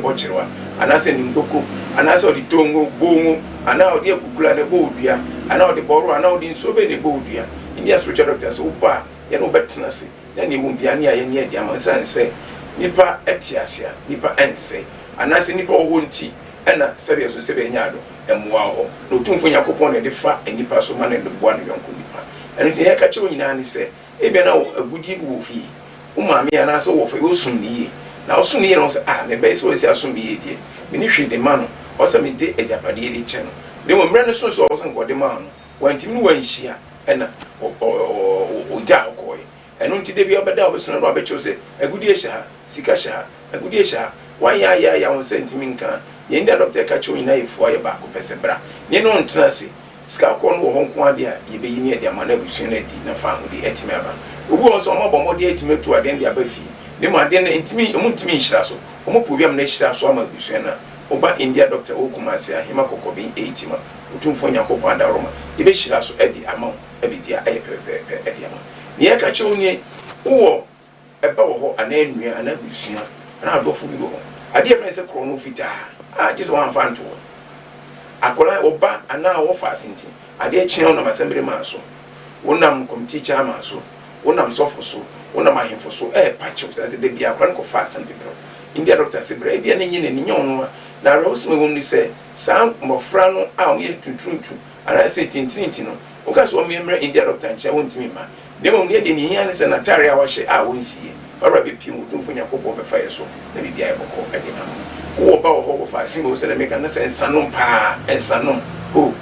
bɔ kyerewa, anaasɛ nimdoko, anaasɛ ɔde tongo, bongo, anaa ɔde akukula na ɛbɔ wo dua, anaa ɔde bɔro, anaa ɔde nsuo bɛn na ɛbɔ wo dua. India spiritual doctor sɛ woba a, yɛne wo bɛtena ase na nea ɛwom biara ne ayɛ ne adi ama wo. Ɛsiane sɛ nnipa te ase a, nnipa nsɛe, anaasɛ nnipa wɔ hɔ nti na sɛdeɛ ɛso sɛ bɛnya ado mmoa wɔ hɔ, na Otumfoɔ Nyankopɔn na ɛde fa nnipa so ma no de boa ne yɔnko nnipa. Ɛno nti nea yɛka kyerɛ wo nyinaa ne sɛ, Ebia na wo agudeɛ bi wɔ wo fie, wo maame anaasɛ wo wɔfa yi, wosom no yie. Na wosom no yie na wohu sɛ, ah, me ba yi sɛ wasi asom me yie deɛ, menni hwee de ma no, ɔwɔ sɛ mede agyapadeɛ de kyɛ no. Na mmom mmerɛ no soo sɛ ɔwɔ sɛ nka ɔde maa no, wantumi ne wo anhyia, ɛna ɔgyaa wo kɔeɛ. Ɛno nti da biara wobɛda a wobɛsɔre na wabɛkyerɛ wo sɛ, agudeɛ hyɛ ha, sika hyɛ ha, agudeɛ hyɛ ha. Woayɛ ayɛ ayɛ a wo nsa ntumi nka. Deɛ nti a dɔkta reka kyerɛ wo nyinaa yɛ fua yɛ baako pɛ sɛ bra ne yɛne wo ntena ase. Sika kɔɔ no wɔ hɔ nko ara deɛ a, yɛbɛyi ne yɛde ama na abusua no adi na faahodi atumi aba. Obi wɔ hɔ nso a, wɔabɔ mmɔden atumi atu adeɛ no de aba fie, na mmom adeɛ no ntumi, wɔntumi nhyira so. Wɔpɛ obi ama no ahyira so ama abusua no a, woba India Doctor wɔ Kumasi Ahema Kɔkɔben Eitima, Otumfoɔ Nyankopɔn adaworoma, yɛbɛhyira so de ama wo na biribiara ayɛ pɛpɛpɛpɛ de ama wo. Nea yɛka kyerɛ wo nie, wowɔ. Ɛba wɔ hɔ anaa nua anaa abusua anaa adɔfo bi wɔ hɔ. Adeɛ a yɛfrɛ no sɛ korɔno fitaa a gye sɛ wɔamfa anto hɔ. Akwadaa, ɔba anaa wɔfa ase nti, adeɛ kye a wonam asɛmbere maa so, wonam committee chairman so, wonam sɔfo so, wonam ahemfo so ɛrepa kyɛw sɛ sɛ da biara akwadaa no kɔfa asɛm de brɛ wo. India doctor se brɛ, ebia na ɛnyɛ n'ani, nyɛ ɔno a. Na awerɛhosɛm a ɛwɔ mu ne sɛ saa mmɔfra no a wɔyɛ tunturuntu anaasɛ tintirinti no, woka sɛ wɔmmrɛ India doctor nkyɛn a wɔntumi mma. Na mmom nea deɛ mehia ne sɛ n'atareɛ a wahyɛ a ɔnsiiɛ, w'awura bɛpue mu, Otumfoɔ Nyankopɔn bɛfa yɛ so na biribiara ayɛ bɔkɔɔ de ama wo. Wowɔ ba wɔ hɔ, wɔfa asen wɔ mu sɛdeɛ meka no, na sɛ nsa nom paa, nsa nom, oh,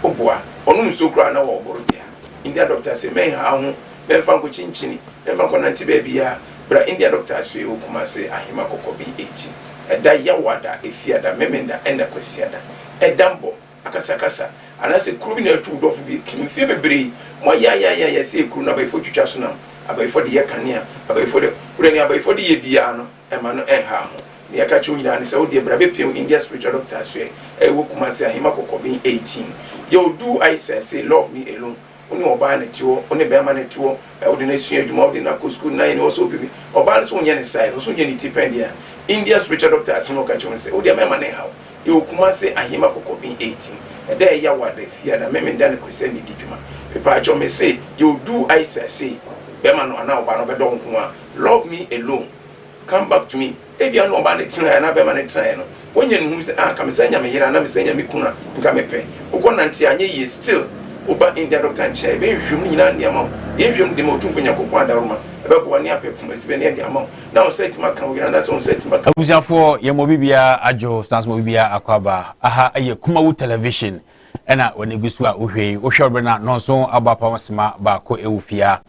woboa, ɔnom nsuo koraa na wɔboro dea. India doctor se mɛnha wo ho, mɛmfa nkɔkyinkyini, mɛmfa nkɔnante baabiara, bra India doctor asoɛeɛ wɔ Kumase, Ahema Kɔkɔben 18, ɛda Yawada, Efiada, Memenda ɛna Kwasiada, ɛda mbɔ. Akasakasa, anaasɛ kuro bi na atu wo dɔfo bi akum mfeɛ bebree. Moayaayaayaya sɛ kuro no abayifoɔ twitwa so nam, abayifoɔ de yɛ kanea, abayifoɔ de, wodeɛ nea abayifoɔ de yɛ biara no, ɛma no ɛnha ho. Nea yɛka kyerɛ wo nyinaa ne sɛ wodeɛ bra bɛpia wo India spiritual doctor asoɛ a ɛwɔ Kumasi Ahema Kɔkɔben 18. Yɛ wo do Aisha say love me alone. Wo ne ɔbaa na ɛte hɔ, wo ne bɛrima na ɛte hɔ, wode no asua adwuma, wode no akɔ sukuu, na ayɛ nea ɔwɔ sɛ ɔpɛ bi. Ɔbaa no sɛ wonyɛ ne size, ɔsɛ wonyɛ ne ti pɛn deɛ a, India spiritual doctor asɛm a ɔka kyerɛ wo ne sɛ wodeɛ mɛma no nha wo. Yɛwɔ Kumase Ahema Kɔkɔben 18. Ɛda a ɛyɛ Awada, Fiada, Memenda ne Kwasiada na ɛdi dwuma. Mepaakyɛw mese yɛwɔ do Aisa sei, bɛrima no anaa ɔbaa no ɔbɛdɔ wo nko ara. Love me alone. Come back to me Ebia na ɔbaa no tenaeɛ anaa bɛrima no tenaeɛ no wanya nhumu sɛ ah nka mesan nya me yere anaa mesan nya me kunu a nka mepɛ. Wokɔ nante a anyɛ yie still woba India doctor nkyɛn a yɛbɛyɛ nhwehwɛmu no nyinaa de ama wo. Yɛn nhwehwɛmu de ma Otumfoɔ Nyankopɔn adaworoma ɛbɛboa ne apɛ poma sibɛ ne ɛde ama wo na wo nsa atumi aka wo yere anaasɛ wo nsa atumi aka Abusuafoɔ yɛn mo biribiara adwo san so mo biribiara akɔ aba aha ɛyɛ Kumawu television ɛna wɔn egu so a wohwɛ yi wohwɛ ɔbɛn na nɔnso abɔ apam sima baako ɛwɔ fia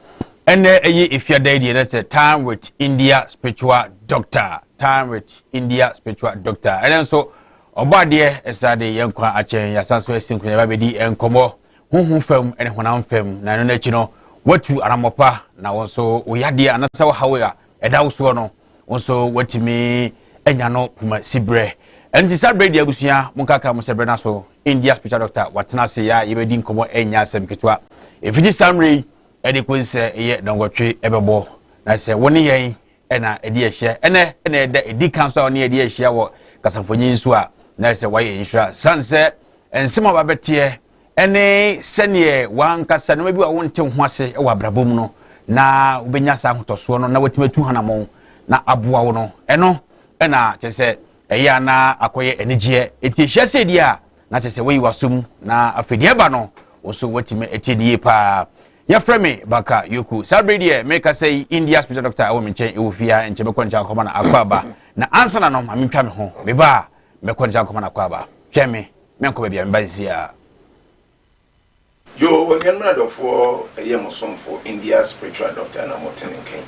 ɛnɛ ɛyɛ efiada yi deɛ ɛsɛ time with India spiritual doctor time with India spiritual doctor ɛnɛ nso ɔbɔ adeɛ ɛsa de yɛn kwan akyɛn yɛasan so asi nkonnwa ba bɛdi nkɔmmɔ huhu fam ɛne honam fam na ɛno n'akyi no watu anamɔpa na wɔn nso wɔyadeɛ anasɛ wɔhaw a ɛda wo soɔ no Wo nso woatumi anya no poma siberɛ. Ɛno nti saa berɛ yi deɛ abusua monkaka mo sɛ berɛ no aso India spiritual doctor watena ase a yɛbɛdi nkɔmmɔ ɛnyɛ asɛm ketewa. Ɛfiti saa mmerɛ yi ɛde kɔsi sɛ ɛyɛ dɔnkɔtwe ɛbɛbɔ na sɛ wo ne yɛn ɛna ɛde ahyia ɛnɛ ɛna ɛda ɛdi kan so a wo ne yɛde ahyia wɔ kasamfonin so a na sɛ wayɛ nhyira sane sɛ nsɛm a wabɛteɛ ne sɛdeɛ w'ankasa nneɛma bi a wonte wo ho ase wɔ abrabɔ mu no na wobɛnya saa ahotɔsoɔ no na watumi atu hanamɔn na aboa wo no ɛno ɛna kyerɛ sɛ ɛyɛ a na akɔyɛ anigyeɛ ɛti ɛhyia sɛ deɛ a na kyerɛ sɛ wayi w'asom na afei deɛ ɛba no wo nso watumi atie ne yie paa yɛfrɛ me Baka Yoku saa bere deɛ meka sɛ yi India special doctor ɛwɔ me nkyɛn ɛwɔ fie ha nkyɛn mɛkɔ nkyɛn akɔma no akɔ aba na ansa na no ma mentwa me ho meba a mɛkɔ nkyɛn akɔma no akɔ aba twɛn me Menkɔ baabi a meba sisi a. Yoo anuanom ne adɔfoɔ ɛyɛ mo somfo India spiritual doctor na mo te ne nka yi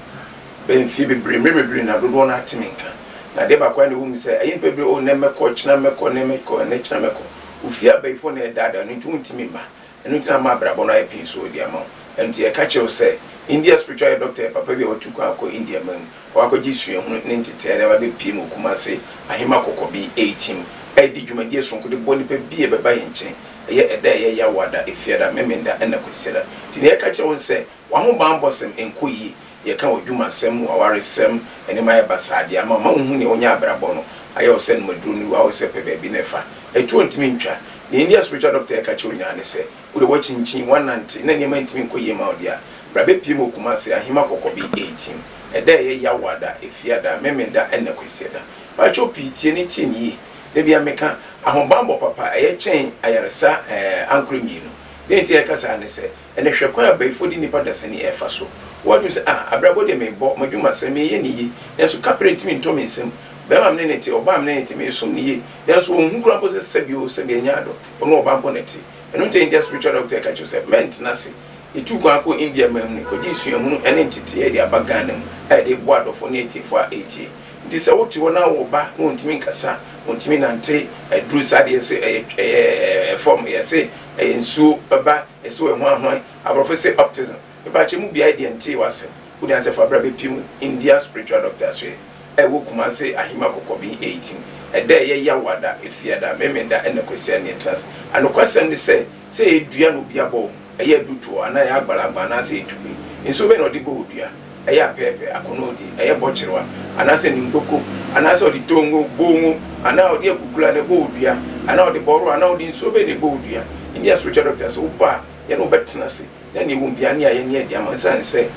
bɛ mfie bebree mmerɛ bebree na dodoɔ no ate me nka na adeɛ baako a na ɛwɔ mu sɛ ɛyɛ nipa bebree oh nnɛ mɛkɔ kyena mɛkɔ nnɛ mɛkɔ ɛnɛ kyena mɛkɔ ofie abayifoɔ na ɛdaadaa no nti wontumi mma ɛno nti na ama abrabɔ no ayɛ pii so de ama wo ɛno nti yɛka kyerɛ wo sɛ India spiritual yɛ doctor yɛ papa bi a watu kwan akɔ India man mu Wakɔgye suahunu ne nteteɛ na wabɛpue mu wɔ Kumase Ahema Kɔkɔbe 18 redi dwumadie sononko de boa nnipa bi a ɛbɛba yɛn nkyɛn. Ɛyɛ ɛda a ɛyɛ Yawoada, Efiada, Memenda ɛna Kwasiada. Nti nea yɛka kyerɛ wo ne sɛ w'ahobanbɔsɛm nkɔ yie. Yɛka w'adwumasɛm, w'awaresɛm, nneɛma ayɛ basaa de ama wo ma wonhu nea wonya abrabɔ no. Ayɛ wo sɛ nom aduro no wu, ayɛ wo sɛ pɛ baabi na ɛfa. Atuo ntumi ntwa. Nea India spiritual doctor ɛka kyerɛ wo nyinaa ne sɛ, wo deɛ woakyinkyin, woanante, na nneɛma ntumi nkɔ yie mma wo deɛ a, bra bɛpue mu wɔ Kumasi, Ahima Kɔkɔbe 18. Ɛda a ɛyɛ Yawoada, Efiada, Memenda ɛna Kwasiada. Pakyɛw pii tie ne tie no yie. Da biara meka, ahobanbɔ papa ɛyɛ kyɛn ayaresa ɛɛ ankorɛ mmienu. Deɛ nti a yɛka saa ne sɛ, Ɛnɛ hwɛ kwan a abayifoɔ de nnipa dasani ɛrefa so. Woadwene sɛ, Ah, abrabɔ deɛ merebɔ, m'adwumasɛm, mereyɛ no yie, nanso kaprɛ ntumi ntɔ me nsam. Barima a me ne no te, ɔbaa a me ne no te, meresom no yie, nanso ɔnhu koraa mpo sɛ sɛbi oo, sɛbi ɛnyɛ ado, ɔne ɔbaa mpo na ɛte. Ɛno nti a India spiritual doctor ka kyerɛ wo sɛ, mɛntena ase. Yɛtuu kwan kɔɔ India man mu no, kɔgyee suahunu ne nteteeɛ de aba Ghana mu a yɛde reboa adɔfoɔ ne atiefoɔ a ɛretie. Nti sɛ wote hɔ na wo ba na ɔntumi nkasa, ɔntumi nante, aduru saa deɛ yɛse ɛyɛ ɛyɛ fam, yɛse ɛyɛ nsuo ba, Ɛsɛ wɔ hwan hwan? Aborɔfo se optism. Mepakyɛ mu biaɛ deɛ ntee w'asɛm. Wo deɛ ansɛ fa bra bɛpie mu India spiritual doctor asoɛ a ɛwɔ Kumase Ahima Kɔkɔben 18. Ɛda ɛyɛ Yawada, Efiada, Memenda ɛna Kwasia ne yɛtena ase. Anokwasɛm ne sɛ, sɛ ɛyɛ dua na obi abɔ wo, ɛyɛ adutoɔ anaa ɛyɛ agbalagba anaasɛ ɛyɛ tube, nsuo bɛn na ɔde bɔ wo dua? Ɛyɛ apɛɛpɛ, akɔnɔɔdi, ɛyɛ bɔkyerewa anaasɛ nimdoko anaasɛ ɔde tongo, bongo, anaa ɔde akukula na ɛbɔ wo dua, anaa ɔde bɔro anaa ɔde nsuo bɛn na ɛbɔ wo dua. India spiritual doctor sɛ wobɔ a yɛne wo bɛtena ase na nea ɛwom biara ne ayɛ ne adi ama wo ɛsiane sɛ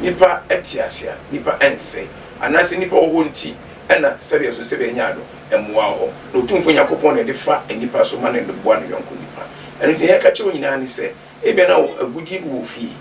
nipa te ase a nipa ɛnsɛe anaasɛ nipa wɔ hɔ nti ɛna sɛdeɛ so sɛdeɛ ɛnyɛ ado mmoa wɔ hɔ na Otumfoɔ Nyankopɔn na ɛde fa nipa so ma no de boa ne yɔnko nipa. Ɛno nti nea yɛka kyerɛ wo nyinaa ne sɛ Ebia na wo agudeɛ bi wɔ fie,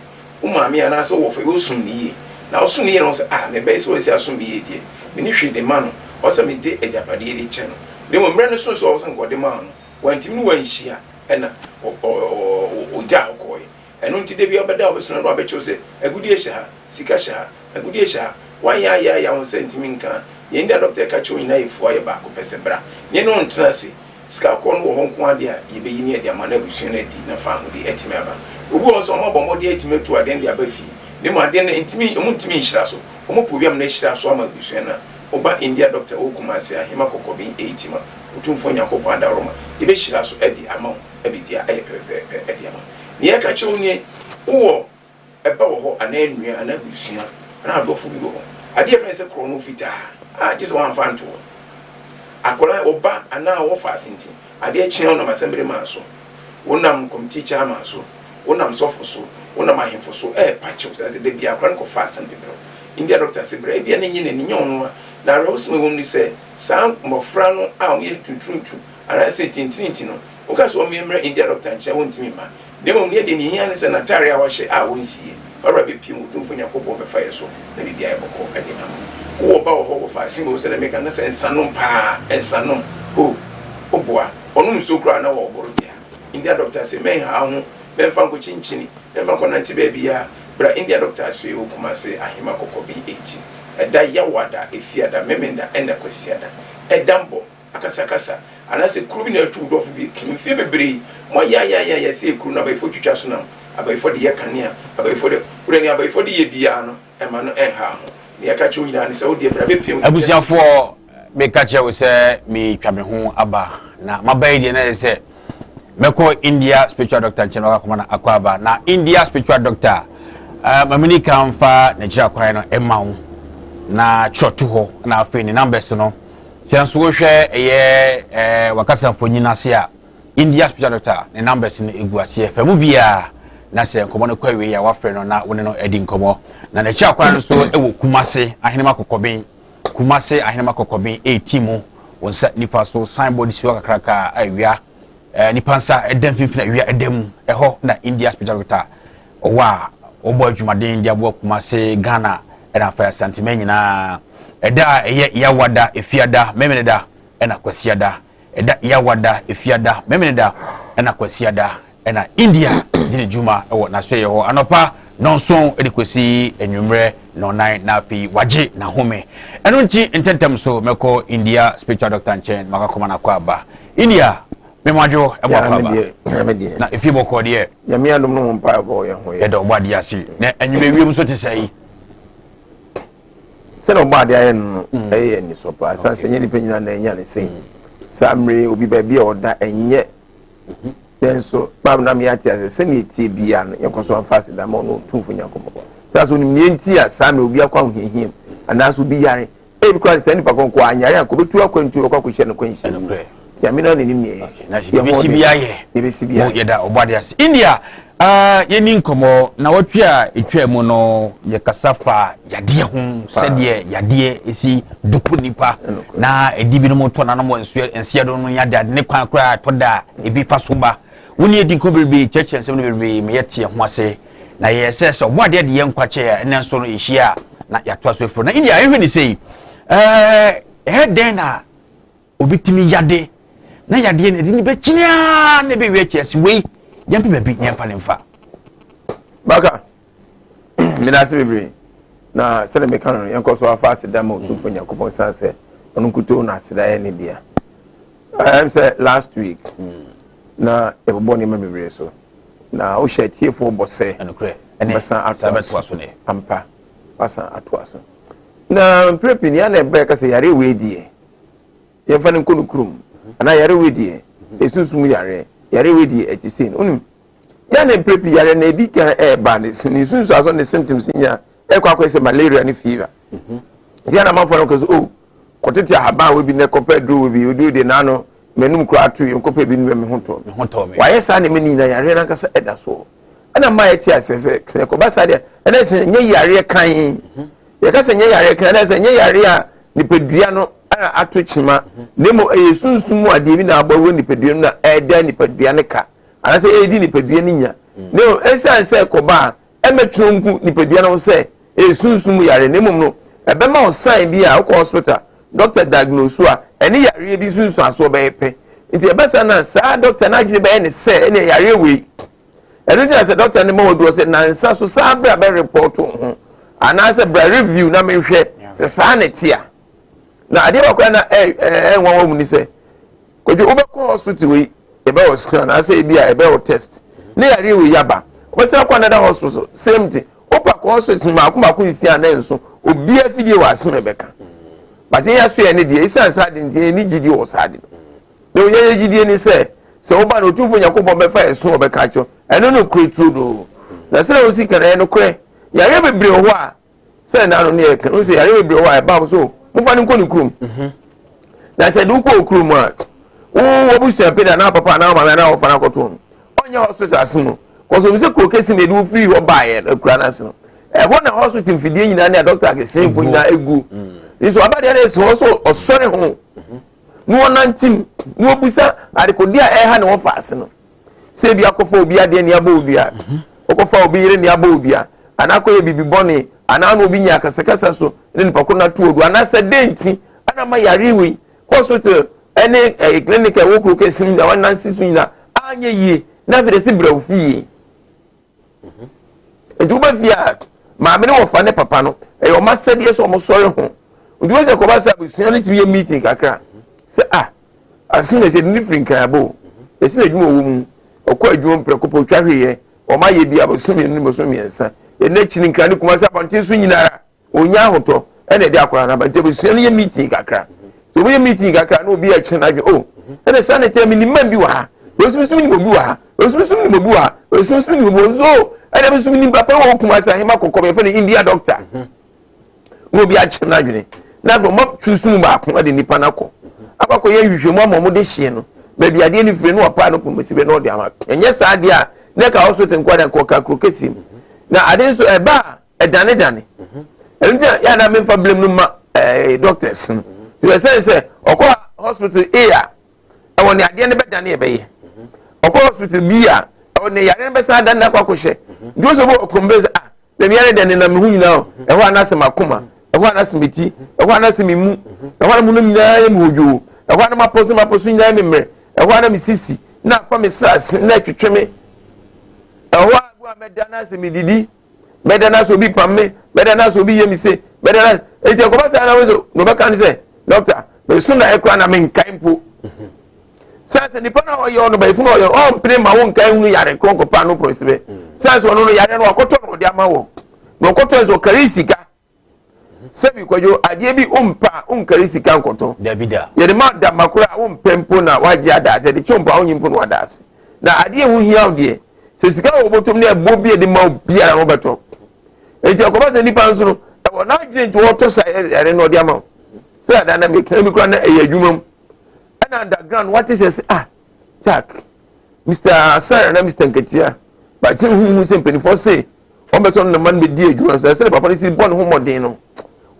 wo maame anaasɛ wo wɔfa bi, wosom no yie. Na wosom no yie na wo sɛ, ah, me ba yi sɛ wasi asom me yie deɛ, menni hwee de ma no, ɔwɔ sɛ mede agyapadeɛ de kyɛ no. Na mmom mmerɛ no soo sɛ ɔwɔ sɛ nka ɔde maa no, wantumi ne wo anhyia, ɛna ɔgyaa wo kɔeɛ. Ɛno nti da biara wobɛda a wobɛsɔre na wabɛkyerɛ wo sɛ, agudeɛ hyɛ ha, sika hyɛ ha, agudeɛ hyɛ ha. Woayɛ ayɛ ayɛ a wo nsa ntumi nka. Deɛ India dɔkta reka kyerɛ wo nyinaa yɛ fua yɛ baako pɛ sɛ bra ne yɛne wo ntena ase. Sika kɔ no wɔ hɔ nko ara deɛ a, yɛbɛyi ne yɛde ama na abusua no adi na faahodi atumi aba. Obi wɔ hɔ nso a, wɔabɔ mmɔden atumi atu adeɛ no de aba fie, na mmom adeɛ no ntumi, wɔntumi nhyira so. Wɔpɛ obi ama no ahyira so ama abusua no a, woba India Doctor wɔ Kumasi, Ahema Kɔkɔben Eitima, Otumfoɔ Nyankopɔn adaworoma, yɛbɛhyira so de ama wo, biribiara ayɛ pɛpɛpɛpɛ de ama wo. Nea yɛka kyerɛ wo nie, wowɔ. Ɛba wɔ hɔ anaa nua anaa abusua anaa adɔfo bi wɔ hɔ. Adeɛ a yɛfrɛ no sɛ korɔno fitaa a gye sɛ wɔamfa anto hɔ. Akwadaa, ɔba anaa wɔfa ase nti, adeɛ kye a wonam asɛmbere maa so, wonam kɔmitii chairman so, wonam sɔfo so, wonam ahemfo so ɛrepa kyɛw sɛ sɛ da biara akwadaa no kɔfa asɛm de brɛ wo. India dɔkta se brɛ, ebia ne nye n'ani nyɛ ɔno a. Na awerɛhosɛm a ɛwɔ mu ne sɛ saa mmɔfra no a wɔyɛ tunturuntu anaasɛ tintirinti no, woka sɛ wɔmmrɛ India dɔkta nkyɛn a wɔntumi mma. Na mmom nea deɛ ehia ne sɛ n'atare a wahyɛ a ɔnsiiɛ, Ɔwura bɛpue mu, Otumfoɔ Nyankopɔn bɛfa yɛ so na biribiara ayɛ bɔkɔɔ de ama wo. Wowɔ ba wɔ hɔ, wɔfa asen wɔ mu sɛdeɛ meka no, na sɛ nsanom paa, nsanom, oh, woboa, ɔnom nsuo koraa na wɔboro dea. India doctor se mɛnha wo ho, mɛmfa nkɔkyinkyini, mɛmfa nkɔnante baabiara, bra India doctor asoɛeɛ wɔ Kumase, Ahema Kɔkɔben 18, ɛda Yawada, Efiada, Memenda ɛna Kwasiada, ɛda mbɔ. Akasakasa, anaasɛ kuro bi na atu wo dɔfo bi mfeɛ bebree, moayaayaayaya sɛ kuro no abayifoɔ twitwa so nam, abayifoɔ de yɛ kanea, abayifoɔ de, wodɛ nea abayifoɔ de yɛ biara no, ɛma no ɛnha ho. Nea ɛka kyerɛ wo nyinaa ne sɛ wodeɛ bra bɛpia mu. Abusuafoɔ, meka kyerɛ wo sɛ meretwa me ho aba, na maba yi deɛ na ɛyɛ sɛ mɛkɔ India spiritual doctor nkyɛn na wakɔma no akɔ aba. Na India spiritual doctor, uh, mamini kan fa n'akyiri akwan no ɛma wo na twerɛ to hɔ na afei ne numbers no Sɛ nso wohwɛ ɛyɛ ɛɛ wakasa mfonyin ase a, India spiritual doctor ne numbers no egu aseɛ. Fa mu biara na sɛ nkɔmmɔ no kɔ awiei a wafrɛ no na wo ne no adi nkɔmmɔ. Na n'akyi akwan no nso wɔ Kumase Ahenema Kɔkɔben, Kumase Ahenema Kɔkɔben ɛreti mu, wo nsa nifa so signboard si hɔ kakraka a awia ɛɛ nipa nsa ɛda mfimfini awia ɛda mu. Ɛhɔ na India spiritual doctor Ɔwɔ a wɔbɔ adwumaden de aboa Kumase, Ghana ɛna afei Asanteman nyinaa. Ɛda a ɛyɛ Yawada, Efiada, Memeneda ɛna Kwasiada. Ɛda Yawada, Efiada, Memeneda ɛna Kwasiada ɛna India di ne dwuma wɔ n'asoɛeɛ hɔ anɔpa nnɔnson de kɔsi anwummerɛ nnɔnnan na afei wagye n'ahome. Ɛno nti ntɛntɛm so mɛkɔ India spiritual doctor nkyɛn na makɔ akɔma no akwaaba. India! Me mo adwo ɛbɔ Yaa me akwaaba. deɛ, yaa me deɛ. Na efie bɔkɔɔ deɛ. Nyame adom no ho mpaebɔ yɛ ho yɛ. Yɛda ɔbɔ adeɛ ase. Na anwummerɛ wiem nso te sɛn? Sɛdeɛ ɔbɔ adeɛ ayɛ no no, mm. ɛyɛ anisɔ paa. Ɛsiane sɛ ɛnyɛ nipa nyinaa na ɛnya ne sei. Mm. Saa mmerɛ obi baabi a ɔda ɛnyɛ. Mhm. Nanso Bible na meyɛ ate ase sɛnea ɛtie biara no yɛnkɔ so amfa aseda ma ɔno Otumfo Nyankopɔn. Saa so onim nea nti a saa mmerɛ obi akɔ ahohiahia mu anaasɛ obi yare. Ebi koraa saa nipa kɔnkɔ anyare a kɔbɛtu akwantu ɔkɔ akɔhyia no kwanhyia mu. Nyame no n'anim neɛ yɛ ho de yɛbɛsi bi ayɛ. Yɛda ɔbɔ ade ase. India, yɛni nkɔmmɔ na wɔtwe a ɛtwa mu no, yɛkasa fa yadeɛ ho, sɛdeɛ yadeɛ ɛsi dopo nipa na ɛdi binom tɔ nanom wɔ nseɛ do no, yade ade ne kwan koraa ɛtɔ da a ebi fa so ba. Wo ne yɛdi nkɔmmɔ bebree, kyerɛkyerɛ nsɛm no bebree ma yɛte yɛn ho ase, na yɛyɛ sɛ sɛ ɔbɔ adeɛ de yɛn nkwa kyɛ a, ɛnɛ nso no yɛhyia a na yɛatoa so afiri. Na India, yɛhwɛ ne sei, ɛyɛ dɛn na obi tumi yade na yadeɛ no ɛde ne bɛkyini ara na ɛbɛwie akyi ɛsɛ wei yɛmpɛ baabi na yɛmfa ne mfa? Baka, meda ase bebree. Na sɛdeɛ meka no, yɛnkɔ so afa aseda ma Otumfoɔ Nyankopɔn, sane sɛ ɔno nkutoo na aseda yɛ ne dea. Ɛm sɛ last week na yɛbobɔ nneɛma bebree so, na wohyɛ atiefoɔ bɔ sɛ bɛsan atoa so. Ampa, wasan atoa so. Na mprɛ pii nea na ɛbɛyɛ ka sɛ yare wei deɛ yɛmfa no nkɔ no kurom, anaa yare wei deɛ ɛsunsum yareɛ, yare wei deɛ ɛte sei no, wonim yɛ na mprɛ pii yare na ɛdi kan ɛɛba ne nsunsuaso ne symptoms nyinaa ɛkɔ akɔyɛ sɛ malaria ne fever. Nti ana amanfoɔ no kɔ sɛ, oh, kɔtete ahaban wɔ bi na kɔpɛ aduro wɔ bi, oduro deɛ n'ano m'anum koraa ato yi, nkɔpɛ bi no me ho tɔ me. Wayɛ saa nneɛma no nyinaa, yareɛ no ankasa ɛda soɔ. Ɛna mmaa yɛte aseɛ sɛ sɛ ɛkɔba saa deɛ, ɛna sɛ nyɛ yareɛ kan, yɛka sɛ nyɛ yareɛ kan, ɛna sɛ nyɛ yareɛ a nipadua no ɛna ato kyima, na mmom ɛyɛ sunsum mu adeɛ bi na abɔ wɔ nipadua no na ɛda nipadua no ka, anaasɛ ɛredi nipadua no nya. Na mmom ɛsiane sɛ ɛkɔba a ɛmɛtwerɛ ngu nipadua no ho sɛ ɛyɛ sunsum mu yareɛ, na mmom no ɛbɛma wo sign bi a wokɔ hospital, doctor diagnose a ɛne yareɛ bi nsunsuansoɔ bɛyɛ pɛ. Nti ɛbɛsa na saa doctor no adwene bɛyɛ ne sɛ ɛne yareɛ wei. Ɛno nti na sɛ doctor no ma waduro sɛ nansa so saa berɛ a bɛ report ho anaasɛ bra review na menhwɛ sɛ saa ne te a. Na adeɛ baako na ɛnwanwa mu ni sɛ, Kwadwo, wobɛkɔ hospital wei, yɛbɛwɔ scan anaasɛ ebi a yɛbɛwɔ test ne yareɛ wei yaba, wobɛsan akɔ another hospital, same thing. Wopa kɔ hospital mmaako mmaako nsia na nso obiara fidie wɔ asɛm ɛbɛka. But yɛn aso yɛ ne deɛ, ɛsiane saa de nti yɛn ni gyidie wɔ saa de no. Na yɛn yɛ gyidie ni sɛ sɛ woba no, Otumfoɔ Nyankopɔn bɛfa yɛn so ɔbɛka akyerɛ, ɛno no korɛ turodoo. Na sɛdeɛ wosi kan ɛyɛ nokorɛ, yareɛ bebree wɔ hɔ a sɛ n'ano ne yɛ kan sɛ yare bebree wɔ a ɛba so, mofa no nkɔ ne kurom. Na sɛ de wokɔ kurom a, wo wabusua pɛ na papa anaa maame anaa wɔfa no akɔto no, ɔnyɛ hospital ase no kɔsɔ sɛ kuro kɛse na ɛde wo firi hɔ baeɛ no, akura no ase no, ɛhɔ na hospital mfidie nyinaa ne adɔkta akɛseɛfo nyinaa egu. Nso aba deɛ no ɛsi hɔ so, ɔsɔre ho na wɔnantim na wɔbusa adekodeɛ a ɛha ne wɔfa ase no, sɛ ebi akɔfa obi adeɛ ne abɔ odua, ɔkɔfa obi yere ne abɔ odua, anaa akɔyɛ bibi bɔne, anaa na obi nya akasakasa so ne nipa ko no ato odua, anaasɛ den nti ana ma yare wei hospital ɛne ɛyɛ clinic a ɛwɔ kuro kɛse mu na wɔnansi so nyinaa anyɛ yie, na afei de si brɛ wo fie. Nti woba fie a, maame ne wɔfa ne papa no, ɛyɛ ɔma sɛdeɛ sɛ ɔmo sɔre ho. Nti wɔsɛ kɔba sɛ abusua no tumi yɛ meeting kakra sɛ, ah, asen na sɛ ne firi nkran abo esi na adwuma wɔ mu, ɔkɔ adwuma mprɛko pɛ, otwa hweyɛ, ɔma yɛ bi abosom 2 ne bosom 3, yɛn n'akyi ne nkran ne kuma sɛ abɔnten so nyinara onya ahotɔ, ɛna ɛde akɔra n'aba. Nti abusua no yɛ meeting kakra. So wɔn yɛ meeting kakra na obi ɛkyerɛ n'adwene, oh, ɛna saa na ɛtɛ mi ni mman bi wɔ ha, osunsun ni obi wɔ ha, osunsun ni obi wɔ ha, osunsun ni obi wɔ so, ɛna ebi nso ni papa wɔ kuma sɛ ahema kɔkɔɔ bɛfɛ no India doctor, na obi akyerɛ n'adwene, na afei wɔn atu sum baako ɛde nipa n'akɔ akɔ akɔyɛ nhwehwɛmu ama wɔn de hyɛ no baabi adeɛ no firi no, wɔpaa no pɔmasi bɛ na ɔde ama. Ɛnyɛ saa adeɛ a na ɛka hospital nkɔ adeɛ nkɔ kuro kɛseɛ mu na ade nso ɛba a ɛdanedane. Ɛno nti yɛ ana memfa blame no ma doctors no, nti ɛsɛn sɛ ɔkɔ hospital A a, ɛwɔ ne adeɛ no bɛdane, ɛbɛyɛ ɔkɔ hospital B a, ɛwɔ ne yare no bɛsan adane akɔ akɔhyɛ. Nti wosɛ bɔ ɔkɔmbrɛ sɛ, ah, na mi yare dɛ ne nam me ho nyinaa o, ɛhɔ anasɛ makoma, ɛhɔ anasɛ me ti, ɛhɔ anasɛ me mu, ɛhɔ anam no nyinaa yɛ me hodwoo, ɛhɔ anam apɔ so mapɔ so nyinaa yɛ me mmerɛ, ɛhɔ anam sisi na afa me sra ase na ɛtwetwe me, ɛhɔ a bu a mɛda na asɛ medidi, mɛda na asɛ obi pam me, mɛda na asɛ obi yɛ me se, mɛda na eti ɛkɔba saa na wɔsɛ na ɔbɛka ne sɛ, dɔkta, meso na ɛkora na menkae mpo sɛ sɛ nipa na ɔyɛ ɔno bɛyifo na ɔyɛ ɔmpene ma wo nkae hunu yare korɔ nkɔpa no pɔn sibɛ sɛ sɛ ɔno no yare no wakɔtɔ na ɔde ama wɔ na ɔkɔtɔ nso ɔkari sika. Sɛbi Kwadwo, adeɛ bi wompɛ a wonkari sika nkɔtɔ. Yɛde ma da ma koraa a wompɛ mpo na wagye ada ase, yɛde kyɛw mpo a wonye mpo na wada ase. Na adeɛ ɛho hia wo deɛ, sɛ sika wɔ bɔtɔm ne ɛboɔ bi a yɛde ma wo biara no wobɛtɔ. Enti ɛkɔba sɛ nipa nso no ɛwɔ n'adwene nti wɔtɔ saa yare no ɔde ama wo. Sɛ adan na meka bi koraa na ɛyɛ adwuma mu. Ɛna underground wate sɛ sɛ ah Jack, Mr. Asare na Mr. Nketia. Bakye huhu sɛ mpanimfoɔ se wɔn bɛ sɛ ɔno na ma no bɛdi adwuma so. Ɛsɛ papa no si bɔ ne ho mmɔden no.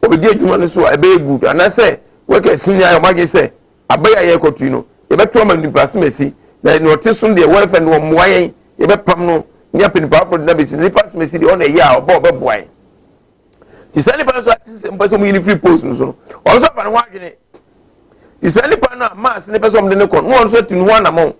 Wɔbɛdi adwuma no so a ɛbɛyɛ good. Anaasɛ workers ni ayɛ wɔn adwene sɛ abɛyɛ a yɛrekɔto yi no yɛbɛto ama nipa asomasi na nea ɔte so deɛ wɔfɛ no wɔmmoa yɛn, yɛbɛpam no ne apɛ nipa aforo de na bɛsi no. Nipa asomasi deɛ ɔna ɛyɛ a ɔbɔ ɔbɛboa yɛn. Te saa nipa nso ate sɛ mpɛ sɛ ɔmo yi ne firi post no so no, ɔno nso afa ne ho adwene. Te saa nipa no a maas ne pɛ sɛ ɔmo de ne kɔ no, ɔno nso atu ne ho anamɔn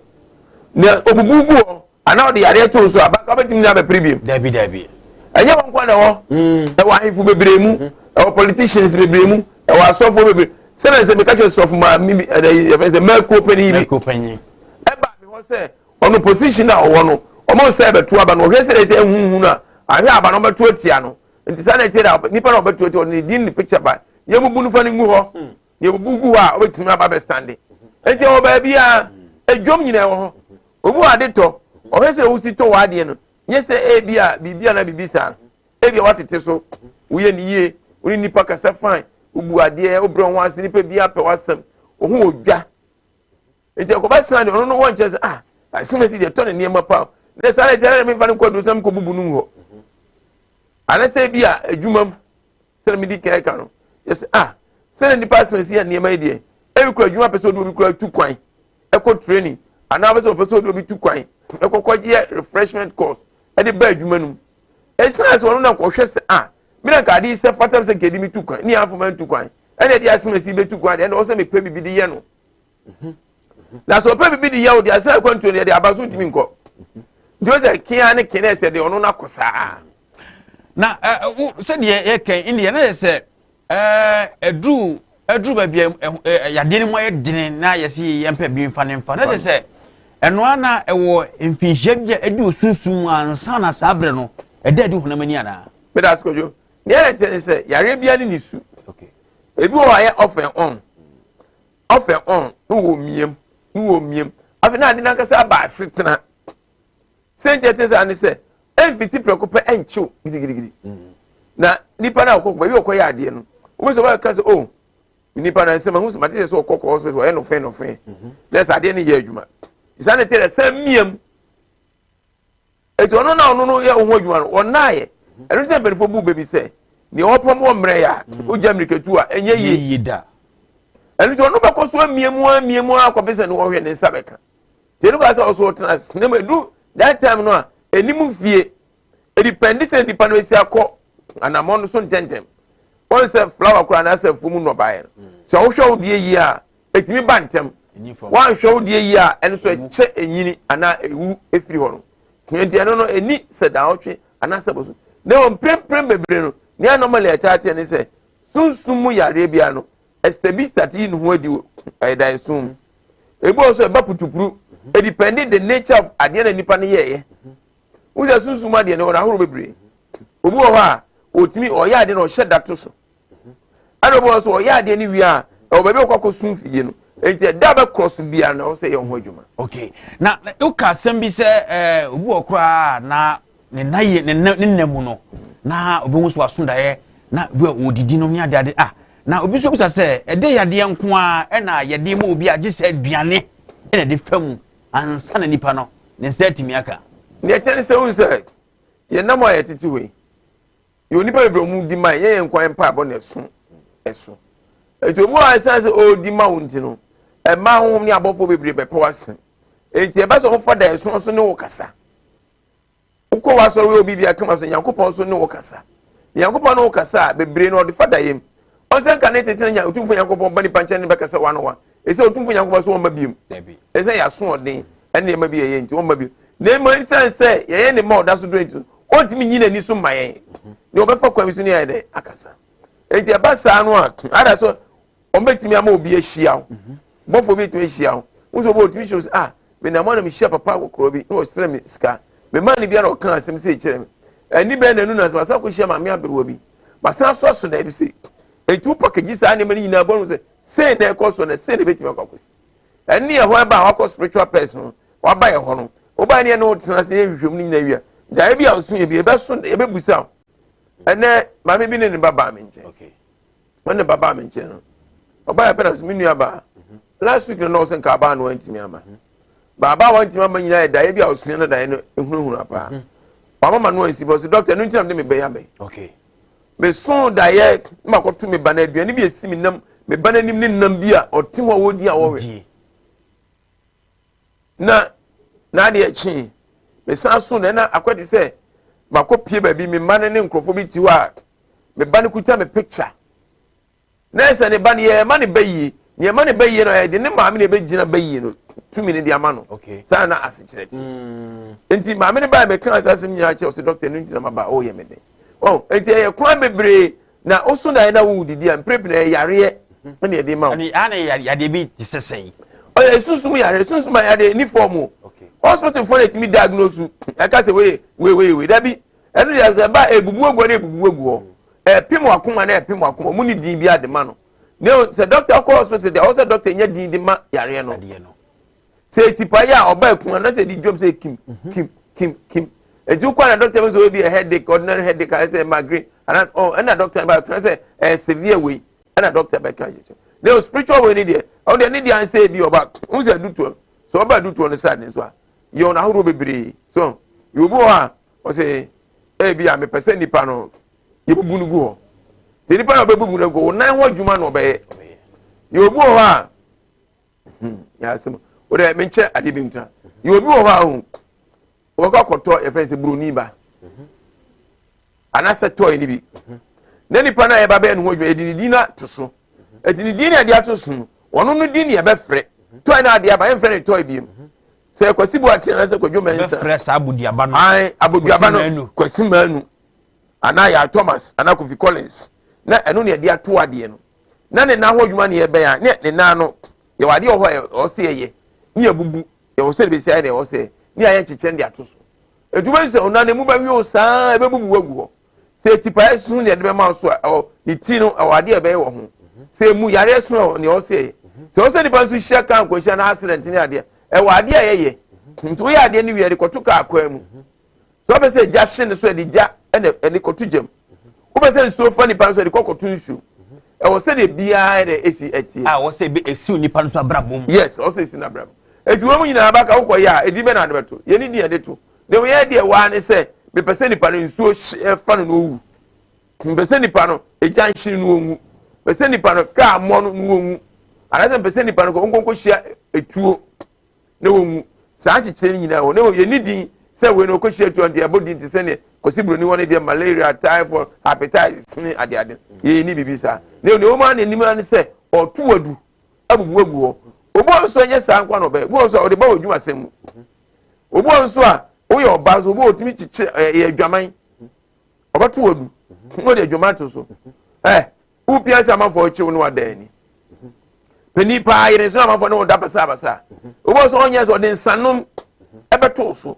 na obubu gu hɔ anaa ɔde yareɛ to so a baka ɔbɛtumi ne abɛpere biem. Dabi, dabi. Ɛnyɛ wɔn kwan na ɛwɔ. Ɛwɔ ahemfo bebree mu, ɛwɔ politicians bebree mu, ɛwɔ asɔfoɔ bebree. Sɛnɛ sɛ meka kyerɛ sɔfo maame bi ɛdɛ yɛfɛ sɛ mɛkuo panyin bi mɛko panyin ɛba mi hɔ sɛ ɔno position a ɔwɔ no, ɔmo sɛ ɛbɛto aba no, ɔhwɛ sɛ ɛsɛ ehuhu no a ahwɛ aba no ɔbɛto atia no. Nti saa na ɛkyerɛ dɛ nipa na ɔbɛto atia ɔno ne din ne picture ba yɛn mu bu no fa no ngu hɔ. Yɛn bu gu hɔ a ɔbɛtumi aba bɛ stand. Nti ɛwɔ baabi a edwom nyinaa wɔ hɔ. Obi wɔ ade tɔ, ɔhwɛ sɛ ɔsi tɔ wɔ adeɛ no nyɛ sɛ ebi a biribi a na biribi saa ebi a watete so woyɛ ne yie, wo ne nipa kasa fine, wobu adeɛ, wobrɛ ho ase, nipa bi apɛ w'asɛm, wo ho wɔ dwa. Nti ɛkɔba san deɛ ɔno no wɔn nkyɛn sɛ ah asɛm esi deɛ tɔ ne nneɛma pa ne saa na ɛkyɛ na mefa no nkɔ duro sɛ mekɔ bubu no mu hɔ. Anasɛ bi a adwuma mu sɛ mi di kan ka no yɛsɛ ah sɛ nipa asɛm esi yɛ nneɛma yi deɛ ebi kura adwuma pɛ sɛ ɔde obi kura tu kwan ɛkɔ training anaa pɛ sɛ ɔpɛ sɛ ɔde obi tu kwan ɛkɔ kɔgye refreshment course ɛde ba adwuma no mu. Ɛsan sɛ ɔno na nkɔhwɛ sɛ ah mi na nka ade sɛ fata sɛ nkɛdi mi tu kwan ne yɛn afɔma ntu kwan ɛna ɛde asɛm esi bɛtu kwan deɛ ɛna ɔsɛ mi pɛ bibi de yɛ no. Na sɛ ɔpɛ bibi de yɛ o deɛ asɛ akwantuo no yɛde aba so ntumi nkɔ. Nti o sɛ kea ne kea sɛ deɛ ɔno n'akɔ saa. Na ɛ wo sɛdeɛ yɛkɛn ɛnni ɛna yɛ sɛ ɛɛ ɛduru ɛduru baabi a ɛ yadeɛ no mu ayɛ dene na yɛsi yɛmpɛ bi nfa ne nfa na kyerɛ sɛ ɛno ana ɛwɔ mfinhyia bi a ɛdi osunsun mu ansa na saa berɛ no ɛda adi honam ani anaa? Meda ase, Kwadwo. Nea ɛna kyerɛ ne sɛ yareɛ biara ne ne su. Ebi wɔ hɔ a ɛyɛ off and on, off and on ne wɔ miem ne wɔ miem. Afei na ade nankasa aba asetena. Sɛ nkyɛn te sɛ ane sɛ ɛmfiti prɛko pɛ ɛnkyew gidigidigidi. Na nipa no a ɔkɔ baabi a ɔkɔyɛ adeɛ no, wɔn sɛ wɔka sɛ oh nipa no nsɛm ahu sɛ mate sɛ sɛ ɔkɔ kɔ hospital ɔyɛ nɔfɛn nɔfɛn na sɛ adeɛ no yɛ adwuma saa na ɛte dɛ sɛ mmiam. Eti ɔno na ɔno no yɛ ɔho adwuma no ɔnaayɛ. Ɛno sɛ mpanimfoɔ bu baabi sɛ nea ɔpam wɔ mmerɛ yɛ a ogya mmirikatu a ɛnyɛ yie da. Ɛno nti ɔno bɛkɔ so amia mu amia mu akɔpɛ sɛ ne wɔhwɛ ne nsa bɛka. Nti ɛno kaa sɛ ɔso ɔtena ase na edu that time no a anim fie edipɛndi sɛ nipa no esi akɔ anammɔn no so ntɛntɛm. Wɔn sɛ flower koraa anaasɛ afuom nnɔbaeɛ no sɛ wohwɛ wo deɛ yie a etumi ba ntɛm. Woanhwɛ wo deɛ yie a ɛno so ɛkyɛ enyini anaa ewu efiri hɔ no. Nti ɛno no eni sɛ daawɔtwe anaasɛ boso na wɔn mprempren bebree no. Nea normally ɛtaa teɛ ne sɛ sunsun mu yareɛ bia no ɛsɛ bi start yi ne ho adi wɔ ɛda nson mu. Ebi wɔ so ɛba putupuru. Edipɛndi the nature of adeɛ na nipa no yɛɛyɛ. Wosɛ sunsun mu adeɛ no wɔn ahorow bebree. Obi wɔ hɔ a otumi ɔyɛ adeɛ na ɔhyɛ da to so, ɛna obi wɔ so ɔyɛ adeɛ no wie a ɛwɔ baabi a ɔkɔ akɔ sun fidie no. Nti ɛda bɛkorɔ so biara na ɔsɛ yɛ ho adwuma. Okay, na woka asɛm bi sɛ obi wɔ koraa na ne nna yɛ ne nna ne nna mu no na obi ho so aso daeɛ na bi a ɔdidi no ne adeade ah na obi nso bisa sɛ ɛde yadeɛ nko a ɛna yɛde ma obi a gye sɛ aduane ɛna ɛde fa mu ansa na nipa no ne nsa atumi aka? Nea ɛkyɛ ne sɛ wohu sɛ yɛn nam a yɛtete hɔ yi yɛ onipa bebree ɔmo di ma yɛn yɛn nkwan mpaebɔ na ɛso ɛso. Eti obi wɔ hɔ a ɛsan sɛ ɔredi ma wo nti no ɛma ahohom ne abɔfoɔ bebree bɛpɛ w'asɛm. Eti ɛbɛ sɛ ɔmo da ɛso so ne wo kasa. Wokɔ w'asɔre wɔ obi bi akama so Nyankopɔn so ne wo kasa. Nyankopɔn ne wo kasa a bebree na ɔde fa da yam. Ɔnsɛ nka ne tete nya Otumfo Nyankopɔn ba nipa nkyɛn ne bɛkasa wa no wa. Ɛsɛ Otumfo Nyankopɔn so wɔn biem. Ɛsɛ yɛ aso ɔden ɛne nneɛma bi yɛyɛ nti wɔn biem. Na emu ɛsiane sɛ yɛyɛ ne ma ɔda so do nti ɔntumi nyi n'ani so ma yɛn. Nea ɔbɛfa kwan bi so ne yɛ dɛ akasa. Eti ɛba saa no a ada so wɔn bɛtumi ama obi ahyia wo. Bɔfo bi bɛtumi ahyia wo. Wo nso obi otumi hyia wo sɛ ah menam hɔ na mehyia papa akɔkorɔ bi na ɔsrɛ me sika. Mema ne bi a na ɔka asɛm sɛ kyerɛ me. Ɛni bɛn na ɛnu na sɛ masan akɔhyia maame aberewa bi. Masan aso aso na ebi sɛ. Eti wo package saa nneɛma no nyinaa bɔ no sɛ sei na ɛkɔ so na sei na ebɛtumi akɔ akɔsi. Ɛne ɛhɔ ɛba a wakɔ spiritual person no waba yɛ hɔ no woba ne ɛne wo tena ase ne nhwehwɛmu no nyinaa wia daeɛ bi a ɔso yɛ bi ɛbɛso ɛbɛbusa wo. Ɛnɛ maame bi ne ne ba baa me nkyɛn. Ɔne ne ba baa me nkyɛn no. Ɔbaa yɛ pɛ na sɛ me nua baa last week no na ɔsɛ nka abaa no wantumi ama baaba a wantumi ama nyinaa yɛ daeɛ bi a ɔsua no daeɛ no ehunahuna paa wama ma no ansi bɔ sɛ dɔkta no ntina mede me bɛyɛ abɛn meso daeɛ na makɔto me ba no aduane bi esi me nam me ba no anim ne nam bi a ɔte hɔ a wɔdi a wɔwe na n'adeɛ kyee mesan so na ɛna akɔte sɛ makɔ pie baabi me mma no ne nkurɔfoɔ bi te hɔ a me ba no kuta me picture Na sɛ ne ba no yɛma ne ba yie, nea ɛma ne ba yie no yɛde ne maame na ɛbɛgyina ba yie no tumi no de ama no. Saa na asekyerɛ te. Nti maame no baa mɛka saa asɛm nyinaa kyerɛ sɛ dɔkta no ntina ma ba ɔyɛ me den. Oh, nti ɛyɛ kwan bebree na woso daeɛ na wodidi a mprepire ɛyɛ yareɛ ɛna ɛde ma wo. Ɛne ana yadeɛ bi te sɛ sɛn? Ɔyɛ sunsum yareɛ, sunsum yareɛ ni fɔm o. Hospital fo na ɛtumi diagnose ɛka sɛ wei wei wei wei dabi ɛno deɛ sɛ ɛba ebubu agu na ebubu agu hɔ. Ɛpem wakoma na ɛpem wakoma ɔmo ne din bi ade ma no ne sɛ dɔkta ɔkɔ hospital deɛ ɔwɔ sɛ dɔkta nya din de ma yareɛ no sɛ etipa yɛ a ɔba ekun na sɛ ɛdi dwom sɛ kim mhm. kim kim kim eti kɔ na dɔkta bi sɛ obi yɛ headache ordinary headache ayɛ sɛ migraine ana ɔ ɛna dɔkta ba kan sɛ ɛyɛ severe wei ɛna dɔkta bɛ ka kyerɛ ne o spiritual wei ni deɛ ɔno deɛ ne deɛ ansɛ ebi ɔba n sɛ dutuo sɛ ɔba dutuo no sɛ adi nso a yɛ ɔno ahodoɔ bebree so yɛ obi wɔ hɔ a ɔsɛ ebi a mepɛ sɛ nipa no yɛbubu no gu hɔ sɛ nipa na ɔbɛbubu no gu hɔ nan ho adwuma na ɔbɛyɛ yɛ obi wɔ hɔ a hmm, yɛ asɛm o dɛ menkyɛ adeɛ bi ntra yɛ obi wɔ hɔ a ho wɔkɔ akɔtɔ yɛfrɛ sɛ buroni ba anaasɛ tɔe no bi na nipa no a yɛba bɛyɛ ne ho adwuma yɛde ne din no ato so ɛti ne din no yɛde ato so no ɔno no din ne yɛbɛfrɛ tɔe no adeɛ aba yɛmfrɛ ne tɔe biom sɛ kwasi bu ate anaasɛ kwadwo mɛnsa bɛfrɛ saa aboduaba no aboduaba no kwasi manu anaa Yaa Thomas anaa Kofi Collins na ɛno na yɛde ato adeɛ no na ne nan ho adwuma ne yɛbɛn a ne ne nan no yɛwɔ adeɛ wɔ hɔ a ɛwɔ sɛ yɛyɛ ne yɛbubu yɛwɔ sɛ bɛsi ayɛ na ɛwɔ sɛ ne ayɛ nkyekyɛ de ato so etu bɛ sɛ ɔnan emu bɛwe o saa ɛbɛbubu agu hɔ sɛ etipa ɛso ne yɛde bɛma so a ɛwɔ ne ti no ɛwɔ adeɛ ɛbɛyɛ wɔ ho sɛ emu yareɛ so ɛwɔ nea ɔsɛ yɛ sɛ ɔsɛ nipa nso hyia kaa nkwanhyia na accident ne adeɛ ɛwɔ adeɛ a yɛyɛ nti woyɛ adeɛ no wie de kɔto kaa kwan mu sɛ wopɛ sɛ gya hye no so ɛde gya ɛna ɛde kɔto gyam wopɛ sɛ nsuo fa nipa no so ɛde kɔ kɔto nsuo ɛwɔ sɛdeɛ biara ɛna esi ɛteɛ. A wɔ sɛ ebi esi nipa no so abrabɔ mu. Yes, ɔsɛ esi n'abrabɔ eti wɔn mu nyinaa baka wokɔ yɛ a edi bɛ na ade bɛto yɛn ni di yɛde to na wɔyɛ deɛ waa ne sɛ mepɛ sɛ nipa no nsuo hye ɛfa no na owu mepɛ sɛ nipa no egya nhyere no onwu mepɛ sɛ nipa no kaa mmɔ no no onwu anaasɛ mepɛ sɛ nipa no kɔ nkonko hyia etuo. na wɔnwu saa nkyekyerɛ no nyinaa wɔ na yɛni din sɛ wei no ɔkɔhyia atuo nti ɛbɔ din te sɛ neɛ kɔsi buroni wɔ ne deɛ malaria typhoid hepatitis ne adeade yɛni biribi saa na nea wɔn a n'anim ara ne sɛ ɔto wadu abubu agu hɔ obi wɔ nso ɛnyɛ saa nkwa na ɔbɛyɛ obi wɔ nso a ɔde ba wɔ adwuma sɛm mu obi wɔ nso a woyɛ ɔba nso obi wɔ otumi kyekyere ɛyɛ adwaman ɔbɛto wadu na ɔde adwaman to so ɛ wopia sɛ amanfoɔ kyew no wadan ani panin paa yere nso amanfoɔ ne wo da basabasa obi wɔ sɛ ɔnyɛ sɛ ɔde nsanom ɛbɛto so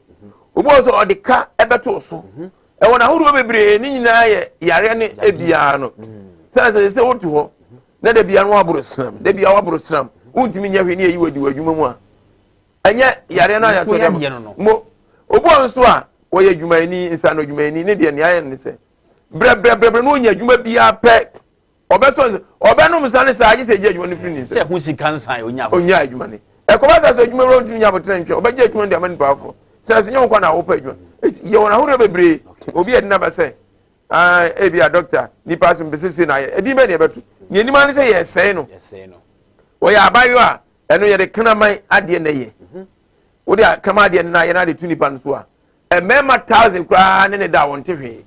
obi wɔ sɛ ɔde ka ɛbɛto so ɛwɔ n'ahoroɔ bebree ne nyinaa yɛ yareɛ ne ebiara no sɛ sɛ sɛ wotu hɔ na da biara no waboro sram da biara waboro sram wontumi nyɛ hwee ne yɛyi wadi wɔ adwuma mu a ɛnyɛ yareɛ no ayɛtɔ dɛm mo obi wɔ nso a wɔyɛ adwumayɛni nsano adwumayɛni ne deɛ nea ayɛ no ne sɛ brɛbrɛbrɛbrɛ na ɔnya adwuma biara pɛ ɔbɛsɔ nsa ɔbɛnom nsa ne saa agye sɛ egye adwuma no firi ne nsam. Sɛ ho sika nsa a onya. Onya adwuma no ɛkɔba sa so adwuma wura ntumi nya abotire ntwɛ ɔbɛgye adwuma no de ama nipa afoforɔ sɛ ɛsɛ nyɛ wɔn kwan na awopɛ adwuma eti yɛ wɔn ahorow bebree obi yɛ de naba sɛ aa ebi a dɔkta nipa asɛm bɛ sese na ayɛ ɛdin bɛ na ɛbɛto nea anim ano sɛ yɛsɛe no wɔyɛ abayewa a ɛno yɛde kraman adeɛ na ɛyɛ wode kraman adeɛ no na ayɛ na ade to nipa no so a Mmarima thousand koraa ne ne da a wɔnte hwee.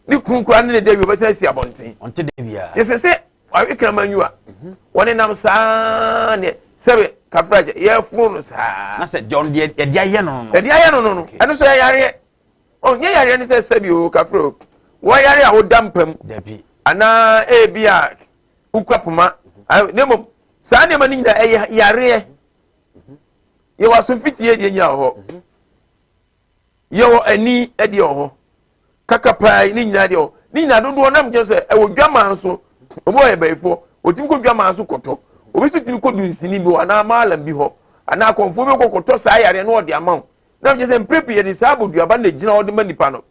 Ne kunu koraa ne ne da wie ɔbɛsan asi abɔnten. Ɔnte da biara. Kyɛ sɛ sɛ wawe kraman nyiwa. Mhm. Wɔne nam saa ne sɛbe kafra kyɛ yɛforo no saa. Na sɛ deɛ ɔno deɛ yɛde ayɛ no no. Yɛde ayɛ no no no. Ɛno nso yɛ yareɛ. Ɔ nyɛ yareɛ ne sɛ sɛbi o kafra o. Wɔyare a woda mpa mu. Dabi. Anaa ebi a wokura poma. Ne mmom saa nneɛma no nyinaa ɛyɛ yareɛ. Yɛwɔ asomfitie deɛ nyina wɔ hɔ. Mhm. Yɛwɔ ani deɛ wɔ hɔ. Kaka paa ne nyinaa deɛ wɔ ne nyinaa dodoɔ nam kyerɛ sɛ ɛwɔ dwaman so. Obi wɔ yɛ bɛyifoɔ, otumi kɔ dwaman so kɔtɔ. Obi nso tumi kɔ dunsini bi hɔ anaa maalam bi hɔ anaa akɔnfoɔ bi kɔ kɔtɔ saa yareɛ no ɔde ama wo. Nam kyerɛ sɛ mpere pii yɛde saa aboduaba na gyina hɔ de ma nipa no.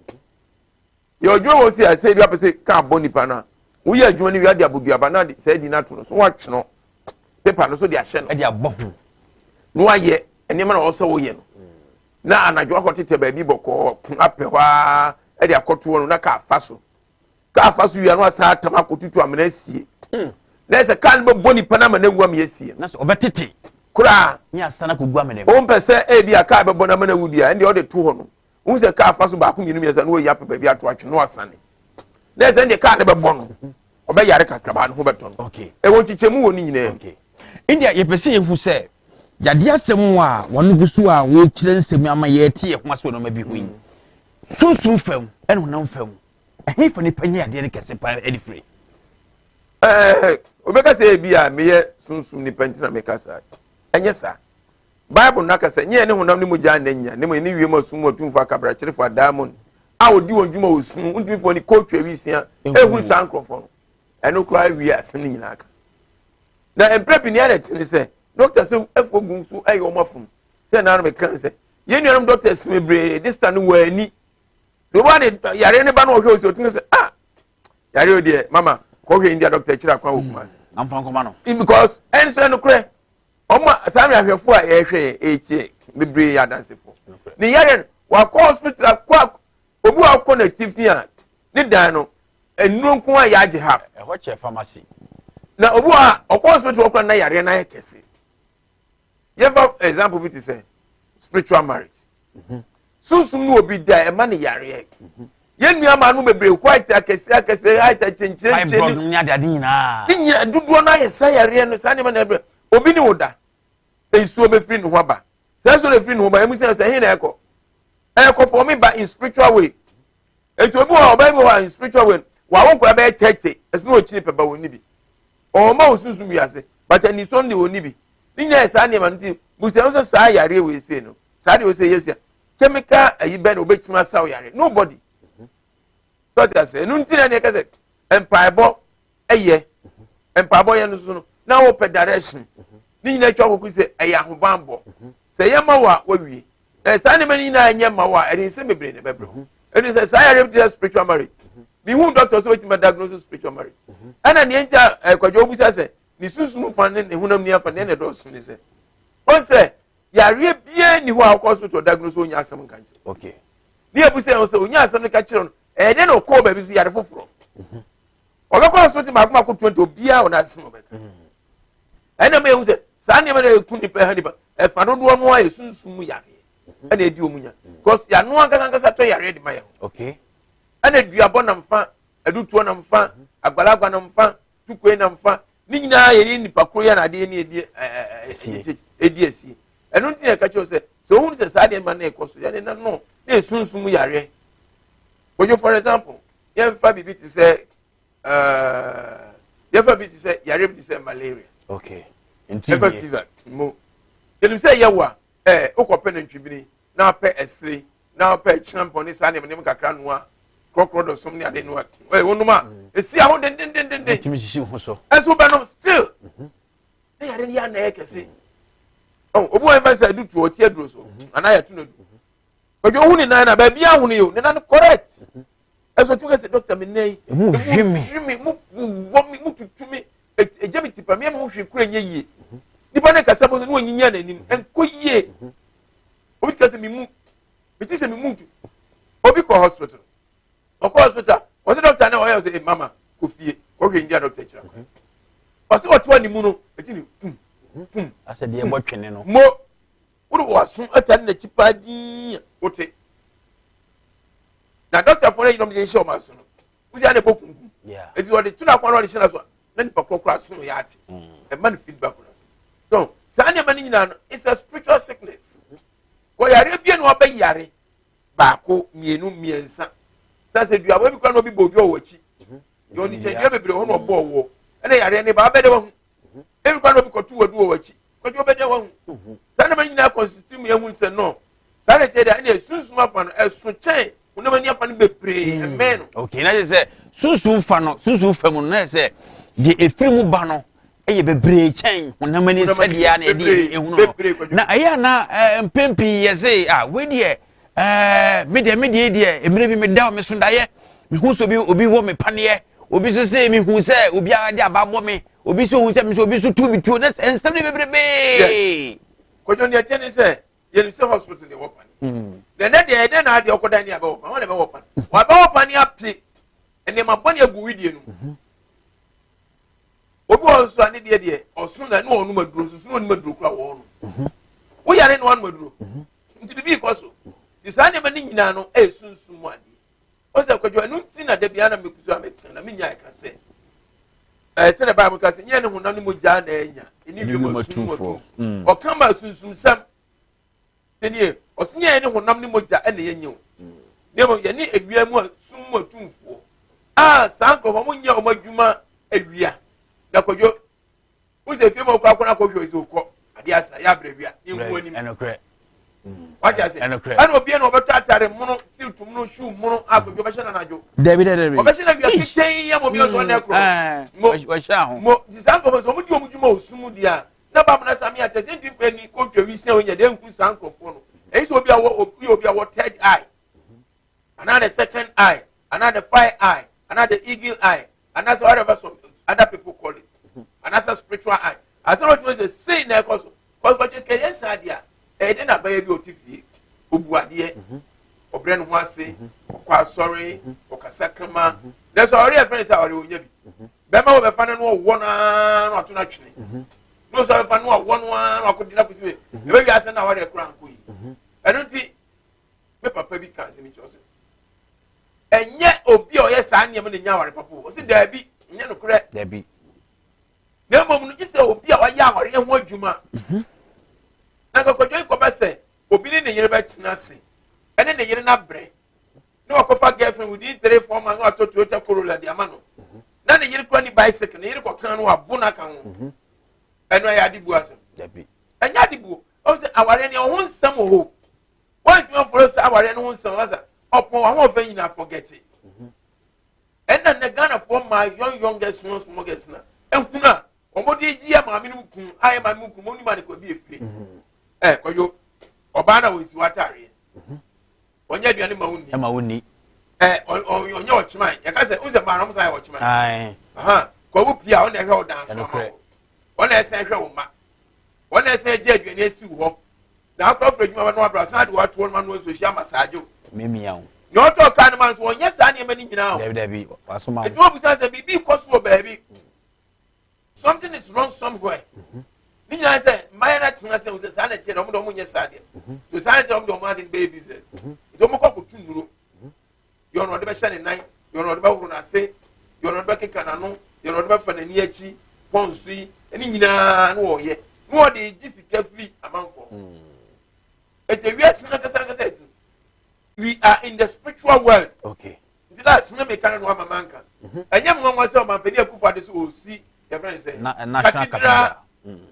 Yɛ ɔdwuma wɔ si a sɛ ebi apɛ sɛ kaa bɔ nipa no a. Woyɛ adwuma no wie ade aboduaba na de saa di no ato no so, woatwerɛ pepa no so de ahyɛ no. Ɛde abɔ ho. Na woayɛ nneɛma na wɔsɛ woyɛ no. Na anadwo akɔtetɛ baabi bɔkɔɔ apɛ hɔ ara de akɔto hɔ no na kaa fa so. Kaa fa so wie a na wasan atam akɔtutu amena asie. Na ɛsɛ kaa no bɛbɔ nipa no ama no awu ama yɛasie no. Na sɛ ɔbɛtete. Koraa. Ne asan akɔgu amena mu. Wompɛ sɛ ebi a kaa bɛbɔ no ama no awu deɛ a, ɛndeɛ ɔde to hɔ no. Wohu sɛ kaa fa so baako mmienu mmiɛnsa na wayi apɛ baabi ato atwe na wasane. Na ɛsɛ deɛ kaa no bɛbɔ no, ɔbɛyare kakra baa ne ho bɛtɔ no. Ɛwɔ nkyekyɛmu wɔ ne nyinaa mu. India yɛpɛ sɛ yɛhu sɛ yadeɛ asɛm a wɔn gu so a wɔrekyerɛ nsɛm ama yɛte yɛn ho ase wɔ nneɛma bi ho yi. Sunsum fam ɛne honam fam ɛhe fa nipa nyɛ yadeɛ no kɛse paa ɛde firi? Ɛɛ obɛka sɛ ebi a meyɛ sunsum nipa nti na meka saa. Ɛnyɛ saa. Bible no aka sɛ, Nyɛ yɛne honam ne mogya na anya, na mmom yɛne wiem asum mu atumfo akabrakyerefo adaemone a wɔdi wɔn dwuma wɔ sum mu, wontumi fa wɔn ani kɔɔtwa awisia ehu saa nkurɔfoɔ no. Ɛno koraa wie asɛm no nyinaa ka. Na mprɛ pii nea na ɛte ne sɛ, dɔkta sɛ afuo gu so ɛyɛ wɔn afom. Sɛ naa no meka ne sɛ, yɛn nuanom dɔktas bebree this time no wɔn ani. Deɛ ɔba de yare ne ba no ɔhwɛ osi otumi sɛ ah yare o deɛ mama kɔhwɛ India dɔkta akyiri akwan wɔ Kumasi. Amfa nkɔma no. Because ɛnsɛ no korɛ. Wɔn a saa ahwɛfo a yɛhwɛ yɛn etie bebree yɛ adansefo. Ne yare no wakɔ hospital akɔ obi a ɔkɔ n'atifi a ne dan no nnuro nko a yɛagye half. Ɛhɔ kyɛ pharmacy. Na obi a ɔkɔ hospital ɔkora na yare no ayɛ kɛse. Yɛfa example bi te sɛ spiritual marriage. Sunsum ne obi da ɛma ne yareɛ. Yɛn nua maa no bebree white akɛse akɛse white akyɛnkyerɛnkyɛn. Fibroid ne ade ade nyinaa. Ne nyinaa dodoɔ no ayɛ saa yareɛ no saa nneɛma na ɛbrɛ obi ne wo da nsuo bɛfiri ne ho aba saa nsuo na ɛfiri ne ho ba ɛmu sɛ sɛ ɛhe na ɛkɔ ɛkɔ fɔ ɔme ba in spiritual way nti obi wɔ ɔbaa bi wɔ hɔ a in spiritual way wawo nkora bɛyɛ kyɛkyɛ ɛso na ɔkyini pɛ ba wɔn ni bi ɔma wo sunsum wiase but anisɔn de wɔn ni bi ne nyinaa yɛ saa nneɛma no nti busua no sɛ saa yareɛ wei sei no saa deɛ ɔsɛ yɛsua chemical ayi bɛn na obɛtumi asaw yare nobody so ɔte ase ɛno nti na neɛ kɛsɛ mpaebɔ ɛyɛ mpaebɔ yɛ no so no na wopɛ direction ne nyinaa atwa kɔkɔ sɛ ɛyɛ ahobanbɔ sɛ ɛyɛ ma wo a wawie ɛ saa nneɛma no nyinaa ɛnyɛ ma wo a ɛde nsɛm bebree na ɛbɛbrɛ ho ɛne sɛ saa yare bi te sɛ spiritual marriage mehu doctor sɛ wobɛtumi diagnose spiritual marriage ɛna neɛ nti a ɛkwadwo wobusa sɛ ne sunsum fa ne ne honam ni afa neɛ na ɛdɔɔso ne sɛ ɔn sɛ yareɛ biara nni hɔ a wokɔ hospital diagnose onya asɛm nka nkyerɛ okay ne ebu sɛ sɛ onya asɛm no ka kyerɛ no ɛyɛ dɛ na ɔkɔɔ baabi so yare foforɔ mhm. ɔbɛkɔ hospital mako mako 20 obiara wɔ n'asɛm ɔbɛka mhm. ɛna ma ehu sɛ saa nneɛma na eku nipa ha nipa ɛfa dodoɔ no a esunsum mu yareɛ mhm. ɛna edi wɔn nya because yano ankasa ankasa tɔ yareɛ de ma yɛn ho okay ɛna duabɔ nam fa adutoɔ nam fa agbalagba nam fa tukue nam fa ne nyinaa yɛ ne nipa koro yɛ n'adeɛ ne edi ɛɛ edi asie ɛno nti na ɛka kyerɛ sɛ sɛ ohun sɛ saa deɛ ma na ɛkɔ so yɛne na no na esunsum yareɛ wɔdwo for example yɛnfa biribi te sɛ ɛɛ yɛnfa biribi te sɛ yareɛ bi te sɛ malaria okay nti yɛnfa fever mo yɛnim sɛ yɛ wa ɛɛ okɔpɛ nantwibini na apɛ ɛsere na ɔpɛ kyenampɔn ne saa nneɛma nneɛma kakra noa korɔkorɔ dɔsom ne ade noa ɛyɛ wɔnom a mm. esi aho dendendenden tumi sisi ho so ɛso bɛnom still mhm. ne yare ne yɛ anayɛ kɛse mm. ɔ obi wɔn fɛn sɛ ɛdu tuo ɔte aduro so mhm. anaa yɛto no adu ɔdwa ohun ne nan na baabi ahono yi o ne nan correct mhm. ɛso tumi kɛse dɔkta mi nan yi emu hwi mi hwi mi mu wɔ mi mu tutu mi egya mi tipa mi ɛmu hwi kura nye yie nipa ne kasa bɔ so ne wɔn nyinyia n'anim ɛnkɔ yie obi kasa mi mu mi ti sɛ mi mu tu obi kɔ hospital ɔkɔ hospital ɔsɛ doctor ne ɔyɛ ɔsɛ eh, mama kɔ fie kɔhwɛ india doctor kyerɛ kɔ ɔsɛ ɔte hɔ ne mu no ɛti ne kum kum asɛ deɛ ɛbɔ twene no mo wode wɔ aso ata ne n'akyi paa dii wote na doctor fo no ayinom de hyɛ ɔmo aso no wosi ana ɛbɔ kunkum eti ɔde tena akwan na ɔde hyɛ n'aso a na nipa korɔ aso no yɛ ate ɛma no feedback no so saa nneɛma no nyinaa no it's a spiritual sickness wɔ yareɛ bie na wabɛ yare baako mmienu mmiɛnsa sɛ sɛ duabɔ bi kora na obi bɔ obi wɔ akyi deɛ ɔne kyɛn dua bebree hɔ na ɔbɔ wɔ ɛna yareɛ ne ba abɛ dɛ wahu ebi kora na obi kɔtu wɔ du wɔ akyi kɔtu ɔbɛ dɛ wahu saa nneɛma no nyinaa kɔnsiti mu ehu nsɛ no saa na kyerɛ deɛ ɛna esunsum afa no ɛso kyɛn honam ani afa no bebree hmm. ɛmɛn no. Okay na kyerɛ sɛ sunsum fa no sunsum fa mu no na yɛ sɛ deɛ efiri mu ba no ɛyɛ bebree kyɛn honam ani sɛdeɛ na yɛde ehunu no na ɛyɛ ana ɛɛ mpɛn pii yɛ se a wei deɛ ɛɛ me deɛ me deɛ deɛ mmerɛ bi me da me so daeɛ mehu sɛ obi obi wɔ me paneɛ. Obi nso se mehu sɛ obiara de aba abɔ me. Obi nso hu sɛ me nso obi nso tu me tuo. Na nsɛm no bebrebe. Yes. Kwadwo, nea ɛteɛ ne sɛ yɛnim sɛ hospital deɛ wɔ pane. Na ɛnɛ deɛ ɛdɛn na adeɛ ɔkɔdan ne abɛwɔ pane. Wɔn na ɛbɛwɔ pane. Wɔabɛwɔ pane ape nneɛma bɔne agu widie no mu. Obi wɔ nso a ne deɛ deɛ ɔso na ne ɔnom aduro nso so na ɔnim aduro kura wɔn no. Woyare na wɔanom aduro. Nti biribi kɔ so. Nti saa nneɛma no nyinaa no ɛyɛ sunsum mu adeɛ. Ɔsɛ Kwadwo, ɛno nti na da biara na mekusu a meka na menya ɛka sɛ ɛɛ sɛdeɛ Bible ka sɛ nyɛ ne honam ne mogya na ɛnya ɛne wiem asum mu atum. Ɔka ma sunsumsɛm sɛdeɛ ɔsɛ nyɛ ne honam ne mogya ɛna yɛnyɛ o. Na mmom yɛne ewia mu asum mu atumfoɔ a saa nkurɔfoɔ wɔn nyɛ wɔn adwuma awia. Na Kwadwo, wosɛ fie mu ɔkɔ akɔ na akɔhwɛ ɔsɛ okɔ adeɛ asa yɛ abrɛ wia ne nhu anim. Ɛnokorɛ. Wate ase? Ɛna obi na ɔbɛtɔ atare mono, suit mono, shoe mono a Kwadwo ɔbɛhyɛ no anadwo. Dabi dabi dabi. Ɔbɛhyɛ no awia ketee ama obi nso ɔnɛ korɔ. Mo wɔhyɛ aho. Mo nti saa nkurɔfoɔ sɛ wɔn di wɔn dwuma wɔ sum mu deɛ a na baabu na sami akyɛ sɛ ntumi fɛ ni kɔntwa wi sɛn onyɛ deɛ nhu saa nkurɔfoɔ no. Ɛyi sɛ obi a wɔ obi obi a wɔ third eye anaa the second eye anaa the fire eye anaa the eagle eye anaasɛ whatever some other people call it anaasɛ spiritual eye asɛm a ɔtumi sɛ sei na ɛkɔ so kɔkɔtwe kɛyɛ saa deɛ a ɛyɛ dɛ na abɛyɛ bi a ɔte fie obu adeɛ, ɔbrɛ ne ho ase, ɔkɔ asɔre, ɔkasa kama, nanso ɔre yɛ fɛn sɛ ɔre ɔnya bi bɛrima wɔ bɛfa no no ɔwɔ no ara na wato no atwene na ɔsɔ bɛfa no ɔwɔ no ara na wakɔdi no akɔsi bɛ ɛbɛ wiase na ɔre kora nkɔ yi. Ɛno nti me papa bi ka asɛm kyerɛ sɛ ɛnyɛ obi a ɔyɛ saa nneɛma na nya aware papa o. Ɔsi daabi, nyɛ nokorɛ. Daabi. Na mmom no gye sɛ obi a wayɛ awareɛ ho adwuma. Na nkɔkɔdwa yi kɔba sɛ obi ne ne yere bɛtena ase ɛne ne yere no abrɛ na wakɔfa girlfriend within 3-4 months na watɔ Toyota Corolla de ama no, na ne yere kura ne bicycle, ne yere kɔka no wabo no aka ho. Ɛno ɛyɛ ade bu asɛm? Dabi. Ɛnyɛ ade buo. Ɔwɔ sɛ awareɛ no ɛho nsɛm wɔ hɔ. Wɔntumi afɔlɔ sɛ awareɛ no ho nsɛm wasa ɔpɔn ahoɔfɛ nyinaa, forget it. Ɛnna nnɛ Ghanafoɔ mmaa, young young girls, small small girls na ehunu a wɔn de gye yɛ maame no mu kun a yɛ maame mu kun mo nim ade kɔ bi efiri. Ɛ Kɔdwo, ɔbaa na wɔnsi wɔ ataareɛ, wɔnyɛ aduane ma wɔn ni. Ɛma wɔn ni. Ɛ ɔnyɛ ɔkyeman yɛka sɛ nsɛ mmaa na wɔn san yɛ ɔkyeman kɔbu pia ɔna ɛhwɛ ɔdan so ama wɔ, ɔna ɛsɛn hwɛ wɔn mma, ɔna ɛsɛn gye aduane esi wɔ hɔ na akɔrɔ fɛ adwuma bɛ no abira san de wato wɔn ano nso hyia masaagye o. Mímia o. Na ɔtɔ kaa no ma nso wɔnyɛ saa nneɛma no nyinaa o. Dabi dabi, wasoma. Etu wɔn busa sɛ biribi kɔ so wɔ baabi, something is wrong somewhere. Ne nyinaa sɛ mmaa yɛn atena sɛ sɛ saa na ɛteɛ na wɔn de wɔn nyɛ saa deɛ so saa na ɛteɛ wɔn de wɔn ade no bɛyɛ business. Nti wɔn kɔ kotu nnuro deɛ ɔno ɔde bɛhyɛ ne nan, deɛ ɔno ɔde bɛhoro n'ase, deɛ ɔno ɔde bɛkeka n'ano, deɛ ɔno ɔde bɛfa n'ani akyi pɔnso yi ɛne nyinaa na wɔyɛ na wɔde gye sika firi amanfoɔ. Eti ewiase no kasa kasa eti we are in the spiritual world. Nti na sinmi mi kan no ama manka ɛnyɛ mu nwanwa sɛ ɔmanpanin Akufo Addo so osi yɛfrɛ ne sɛ cathedral.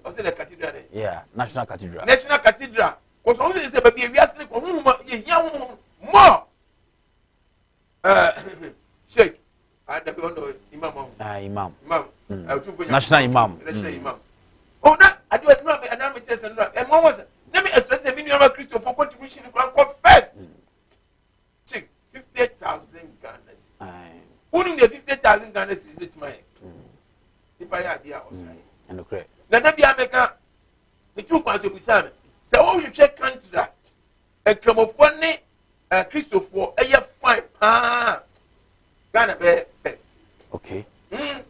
Ɔsɛ dɛ cathedral dɛ. Yeah, national cathedral. National cathedral kɔsɔn ɔmo sɛ sɛ baabi ewiase ne kɔ huhum yɛhia huhum more. Sheik adabi ɔno imam ɔho. Ah, imam. Imam. Ɔtumfo national imam. National imam. Ɔ na adeɛ nura mi ɛnna mi kyerɛ sɛ nura ɛmɔ wɔn sɛ ne mi ɛsɛ sɛ mi nua ma Kristofo contribution kura nkɔ first. Sheik, 50,000 Ghana cedis. Wonu deɛ 50,000 Ghana cedis bɛ tuma yɛ nipa yɛ adeɛ a ɔsan yɛ. Na dabi ameka metu kwan so ebisa mi sɛ wɔhwehwɛ country a nkramofoɔ ne Kristofoɔ ɛyɛ fine paa, Ghana bɛyɛ first. Yɛn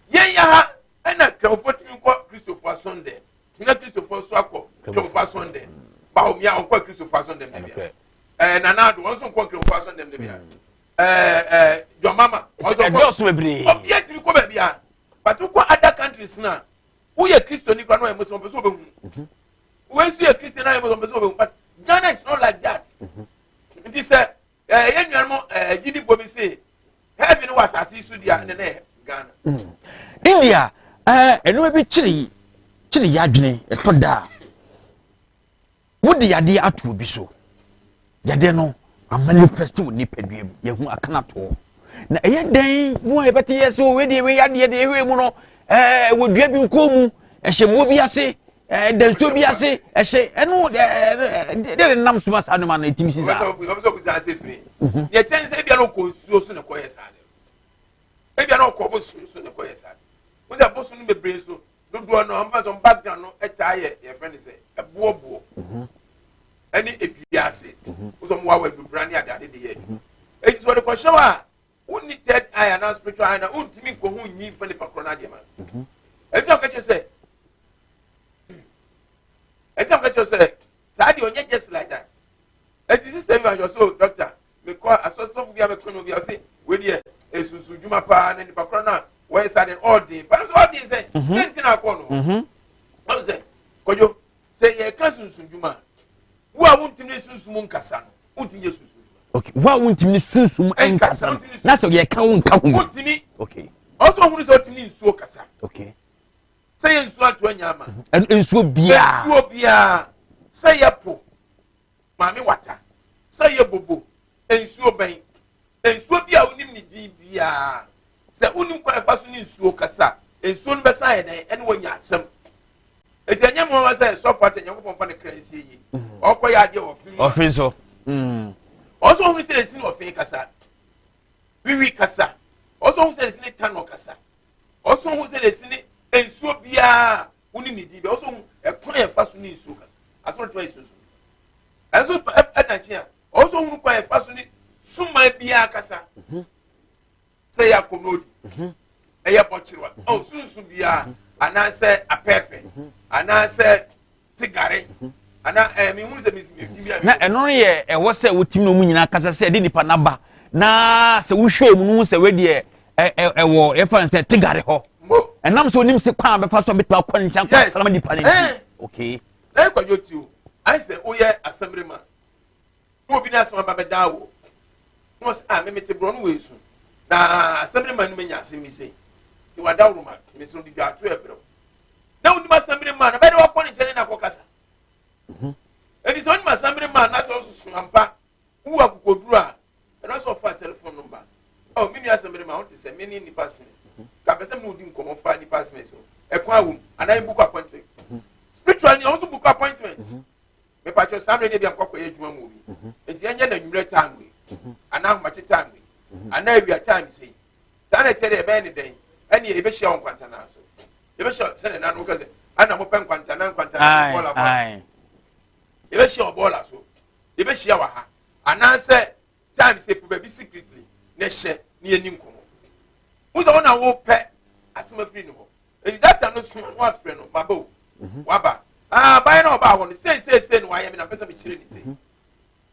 yɛ ha ɛna nkramofoɔ tumi kɔ Kristofoɔ asɔndɛm na Kristofoɔ nso akɔ nkramofoɔ asɔndɛm. Bawumia ɔnkɔ Kristofoɔ asɔndɛm de bia, Nana Addo wɔn nso nkɔ nkramofoɔ asɔndɛm de bia, ɛɛ ɛɛ John Mahama ɔnso kɔ. Ɛdɔɔso bebree. Obiara tumi kɔ baabi a, but wokɔ other countries na woyɛ Kristoni kora na ɔyɛ Muslim, ɔpɛ sɛ ɔbɛhu wei nso yɛ Christian na yɛ Muslim, ɔpɛ sɛ ɔbɛhu, but Ghana is not like that. Nti sɛ ɛyɛ nuanom gyidifoɔ bi se heaven wɔ asase yi so deɛ a, ɛnɛ na yɛ Ghana. India ɛnoma bi kyere kyere yɛ adwene. Ɛtɔ da a wode yadeɛ ato obi so, yadeɛ no amanifest wɔ nipadua mu, yɛhu akanatoɔ na ɛyɛ dɛn mu a yɛbɛte yɛ sɛ wei deɛ wei yadeɛ deɛ ɛhwɛ mu no ɛwɔ dua bi nkɔn mu, ɛhyɛ buo bi ase, ɛda nsuo bi ase, ɛhyɛ ɛno ɛɛ deɛ ne nam soma saa nneɛma no ɛtumi si saa. Ɔbɛsɛ ɔbisa ase firi deɛ kyɛn sɛ ebia no kɔ nsuo so na kɔyɛ saa deɛ. Ebia na ɔkɔ bosom so na ɛkɔyɛ saa. Wo sɛ bosom no bebree so dodoɔ no ɔmfa sɛ background no ɛtaa yɛ yɛfrɛ no sɛ ɛboɔboɔ ɛne edua ase. Wo sɛ ɔmo wawa adubra ne adeade de yɛ adwuma. Eti sɛ ɔde kɔhyɛ hɔ a, wonni third eye anaa spiritual eye na wontumi nkɔhu nyi nfa nipa korɔ no adeɛ ma no. Ɛnti ɔka kyerɛ sɛ saa deɛ ɔnyɛ just like that. Eti sister bi wa so, "Doctor, mekɔ asɔsɔfo bi abɛka no bi a, ɔse wei deɛ esusu dwuma paa na nipa korɔ no a wɔyɛ saa deɛ ɔɔden paa." Nso ɔɔden sɛ sɛ nti na akɔ no ɔn sɛ Kɔdwo sɛ yɛka sunsun dwuma a, wo a wontumi ne sunsum nkasa no, wontumi yɛ sunsun dwuma. Okay, wo a wontumi ne sunsum nkasa no, na sɛ yɛka wo nka ho bi. Wontumi. Ɔsɛ ɔhunu sɛ wotumi ne nsuo kasa. Sɛ yɛ nsuo ato anya ama. Ɛno nsuo biara? Nsuo biara, sɛ yɛ po, maame wata, sɛ yɛ bobo nsuo, bɛn nsuo bi a wonim ne din biara, sɛ wonim kwan ɛfa so ne nsuo kasa, nsuo no bɛsan yɛ dɛn ɛne wɔnya asɛm. Eti ɛnyɛ mu wɔn sɛ sɔfo ata, Nyankopɔn fa ne kra nsie yie, ɔkɔ yɛ adeɛ wɔ fi mu. Ɔfe so. Ɔsɔ ohun sɛ esi ne ɔfe kasa, wiwi kasa, ɔsɔ ohun sɛ esi ne tanɔ kasa, ɔsɔ ohun sɛ esi ne nsuo biara wonim ne din bi, ɔsɔ ohun ɛkwan yɛ fa so ne nsuo kasa asɔrɔ tí wọ́n yɛ sunsun. Ɛnso ɛda nkyɛn a, ɔsɔ ohun kwan yɛ fa so ne suman biara kasa, sɛ yɛ akɔnɔdi, ɛyɛ bɔkyerɛwa, ɔ sunsun biara, anaasɛ apɛɛpɛ, anaasɛ tigare, ana mi hun sɛ mi di bi a. Na ɛno no yɛ ɛwɔ sɛ wotumi na ɔmu nyinaa kasa sɛ ɛde nipa naba, na sɛ wohwɛ mu no sɛ wedeɛ ɛwɔ yɛfa no sɛ tigare hɔ. Mo. Ɛnam sɛ onim sɛ kwan a bɛfa so a bɛtumi akɔ ne nkyɛn akɔ salama nipa no nti, okay. Na ekwadwo ti o, ayi sɛ woyɛ asɛmire ma na obi n'asɛm aba bɛda wo na ɔsɛ a mɛmɛ te borɔ no wɔ esu na asɛmire ma no mɛ nya asɛm bi sɛ te wada woro ma mɛ sɛ ɔde dwa ato ɛbrɛw na onim asɛmire ma na bɛde wakɔ ne nkyɛn ne na akɔ kasa. Ɛni sɛ onim asɛmire ma na sɛ ɔsoso ampa wu akokoduro a, ɛno sɛ ɔfa telephone number, ɔ mi nua asɛmire ma ɔte sɛ mi ne nipa asɛm kapɛ sɛ mi odi nkɔmɔ fa nipa asɛm so ɛkwan awom anaa book appointment. Spiritual ni ɔmo nso book appointment. Mepatwɛ saa mmerɛ deɛ bi ankɔ akɔyɛ adwuma mu obi nti ɛnyɛ na nwummerɛ time wei anaa ahomakye time wei anaa awia time sei saa na ɛkyɛ deɛ ɛbɛyɛ ne dɛn ɛne yɛbɛhyia wɔ nkwantanaa so, yɛbɛhyia sɛne nano woka sɛ ana mopɛ nkwantana nkwantana bɔɔla bɔɔla, yɛbɛhyia wɔ bɔɔla so, yɛbɛhyia wɔ ha anaasɛ time sɛ po baabi secretly na ɛhyɛ ne yɛni nkɔmmɔ. Wo sɛ wo na wopɛ asɛm afiri ne hɔ nti data no soma no wafrɛ no, maba o, waba aa bayɛ na ɔbaa hɔ no sei sei sei na wayɛ me na mpɛ sɛ mekyerɛ ne sei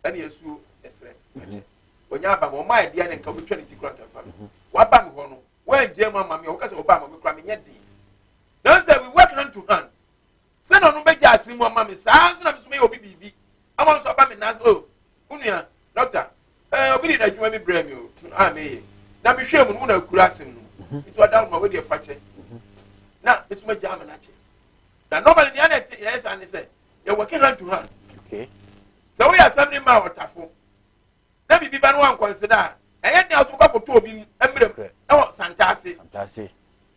ɛne yɛsuo ɛsrɛ akyɛ wɔnya aba ma ɔma ɛdeɛ ne nka wobɛtwa ne ti kora nkamfa me waba me hɔ no woangye mu ama me a woka sɛ wɔba ama me kora menyɛ den. Na sɛ we work hand to hand sɛ na ɔno bɛgye ase mu ama me saa nso na me so mɛyɛ obi biribi ama nso aba me nan sɛ o wo nua doctor obi de n'adwuma mi brɛ mi o a meyɛ na mehwɛ mu no wo na akura asɛm no mu nti ɔda wo ma wode ɛfa kyɛ na me so magya ama no akyɛ. Na normally nea na ɛte yɛyɛ saa ne sɛ yɛ working hand to hand. Sɛ woyɛ asɛm ne ma ɔtafo na biribi ba no wankɔnsida a, ɛyɛ den aso kɔ akɔtɔ obi mmerɛ mu ɛwɔ Santase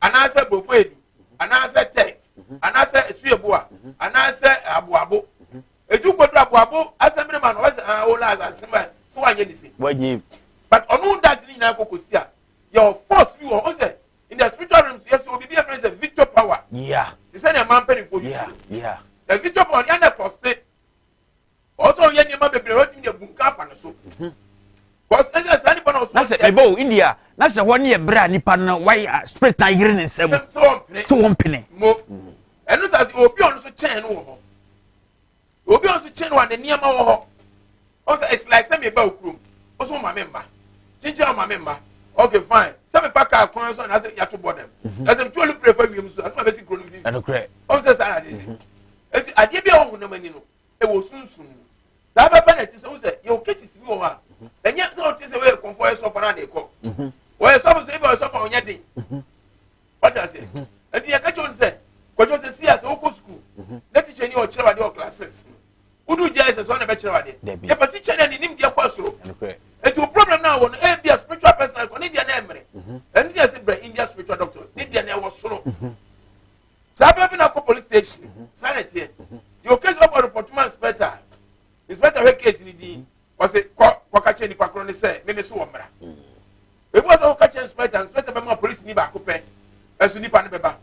anaasɛ Borɔfo Edu anaasɛ Tech anaasɛ Esueboa anaasɛ Aboabo. Edu kodu Aboabo asɛm ma no ɔsɛ ah ola asase ma so wanyɛ ne se. Wanyɛ. But ɔno dat ne nyinaa kɔ kɔsi a yɛ force bi wɔ ɔsɛ in the spiritual realm so yɛ sɛ obi bi yɛ fɛn sɛ victor power. Te sɛ nea mmaa mpanimfoɔ yi so na victor power yɛn na kɔste ɔsɛ ɔyɛ nneɛma bebree ɔtumi de bunka afa ne so because ɛsɛ saa nipa na ɔsɔ. Na sɛ ɛbɛ o India na sɛ hɔ ne yɛ berɛ a nipa no wayɛ spirit na ayere ne nsam. Sɛ wɔn pene. Sɛ wɔn pene. Mo ɛno sɛ obi a ɔno nso kyɛn no wɔ hɔ, obi a ɔno nso kyɛn no a ne nneɛma wɔ hɔ, ɔn sɛ it's like sɛ mi ba okurom ɔsɛ ɔma mi mma kyinkyin ɔma mi mma, okay fine, sɛ mi fa kaa kwan so anaasɛ yato bɔ dɛm na sɛ mi tu olu pere fa wiem so asɛ ma bɛ si kuro no mfimfini. Ɛnokorɛ. Ɔn sɛ saa na adeɛ si eti adeɛ bi a ɔho nam ani no ɛwɔ sunsun mu saa bɛbɛ na ɛte sɛ ɔn sɛ yɛwɔ cases bi wɔ hɔ a ɛnyɛ sɛ ɔte sɛ wɔyɛ kɔnfɔ, ɔyɛ sɔfo na de kɔ wɔyɛ sɔfo so ebi ɔyɛ sɔfo a ɔnyɛ den ɔte ase. Eti yɛ kɛkyɛ wɔn sɛ kɔjɔ sɛ si a sɛ wokɔ sukuu na teacher ni ɔkyerɛ wa deɛ wɔ class six no wodu gya ɛsɛ sɛ ɔna bɛkyerɛ wa deɛ yɛpɛ teacher ni a ne nim deɛ kɔ soro. Eti o problem naa wɔ no ebi a spiritual person akɔ ne deɛ na ɛmmerɛ ɛne deɛ sɛ brɛ India spiritual doctor ne deɛ na ɛwɔ soro. Saa bɛɛ bi na kɔ police station saa na ɛteɛ yɛ o case bɛkɔ report ma inspector, inspector hwɛ case ni din ɔsɛ kɔ kɔka kyerɛ nipa korɔ ne sɛ mímí so wɔ mmara ebi wɔ sɛ ɔka kyerɛ inspector, inspector bɛma Ɛso nipa no bɛba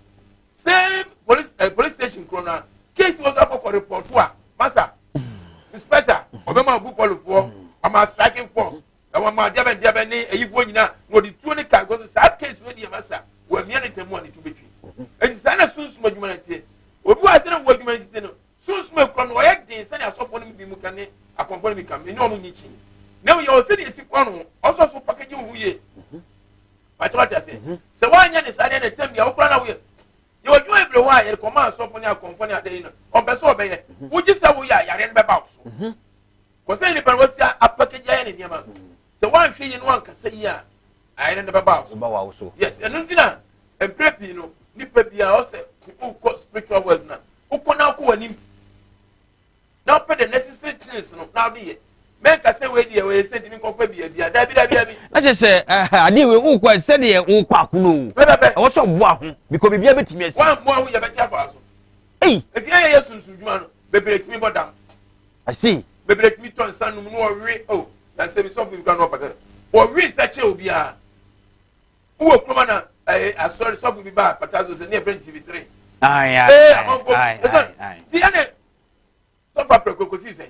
same police police station kuro na case wɔ so akɔkɔ report a, masa inspector ɔbɛma buffalo foɔ, ɔma striking force, ɛwɔ ma deɛbɛn deɛbɛn ne eyifoɔ nyinaa na ɔde tuo ne kaa because saa case wɔ deɛ, masa wɔamia ne ntɛm a ne tu bɛtwi. Eti saa na sunsun adwuma na tie obi wa sɛ wɔ adwuma no si no, sunsun ekura no ɔyɛ den sɛnea asɔfoɔ no bi mu ka ne akɔnfoɔ no bi ka ne ɔmo nyi kyi na yɛ ɔsɛ deɛ esi kɔ no ɔsɔ so package ho yie pàtɛ wate ase sɛ woanyɛ ne saa deɛ na tɛm bia wokora na woyɛ yɛwɔ adwuma bebree hɔ a yɛde kɔma asɔfo ne akɔmfo ne adeɛ yi no, ɔmpɛ sɛ ɔbɛyɛ. Wogye sɛ woyɛ a, yareɛ no bɛba wo so kɔ sɛ nipa no wasi apackage ayɛ ne nneɛma. Sɛ woanhwɛ yie no, wankasa yie a, ayɛ no bɛba wo so. Woba wo so. Yes, ɛno nti na mprɛ pii no, nipa biara ɔsɛ wokɔ spiritual world na wokɔ na wokɔ w'anim na wopɛ the necessary things no na wode yɛ. Mɛnka sɛ wei deɛ wɔyɛ sɛ ntumi nkɔpɛ bia bia, dabi dabi dabi. Na kyerɛ sɛ adeɛ wei wokɔ sɛdeɛ wokɔ akono o. Pɛpɛpɛ. Ɛwɔ sɛ ɔboa ho because biribiara bɛtumi asi. Woammoa ho, yɛbɛte afa so. Ei. Nti yɛyɛ yɛ sunsun dwuma no, bebree tumi bɔ dam. I see. Bebree tumi tɔ nsa nom na ɔwe o, na sɛ bi sɔfo bi kura na ɔpɛtɛ ɔwe nsa kyɛ obiara wowɔ kuroma na ɛɛ asɔre sɔfo bi ba pata so sɛ ne yɛ fɛn TV3. Ayi. Ee, amanfo ɛsɛ ti ɛna sɔfo apɛrɛkɔ kosi sɛn.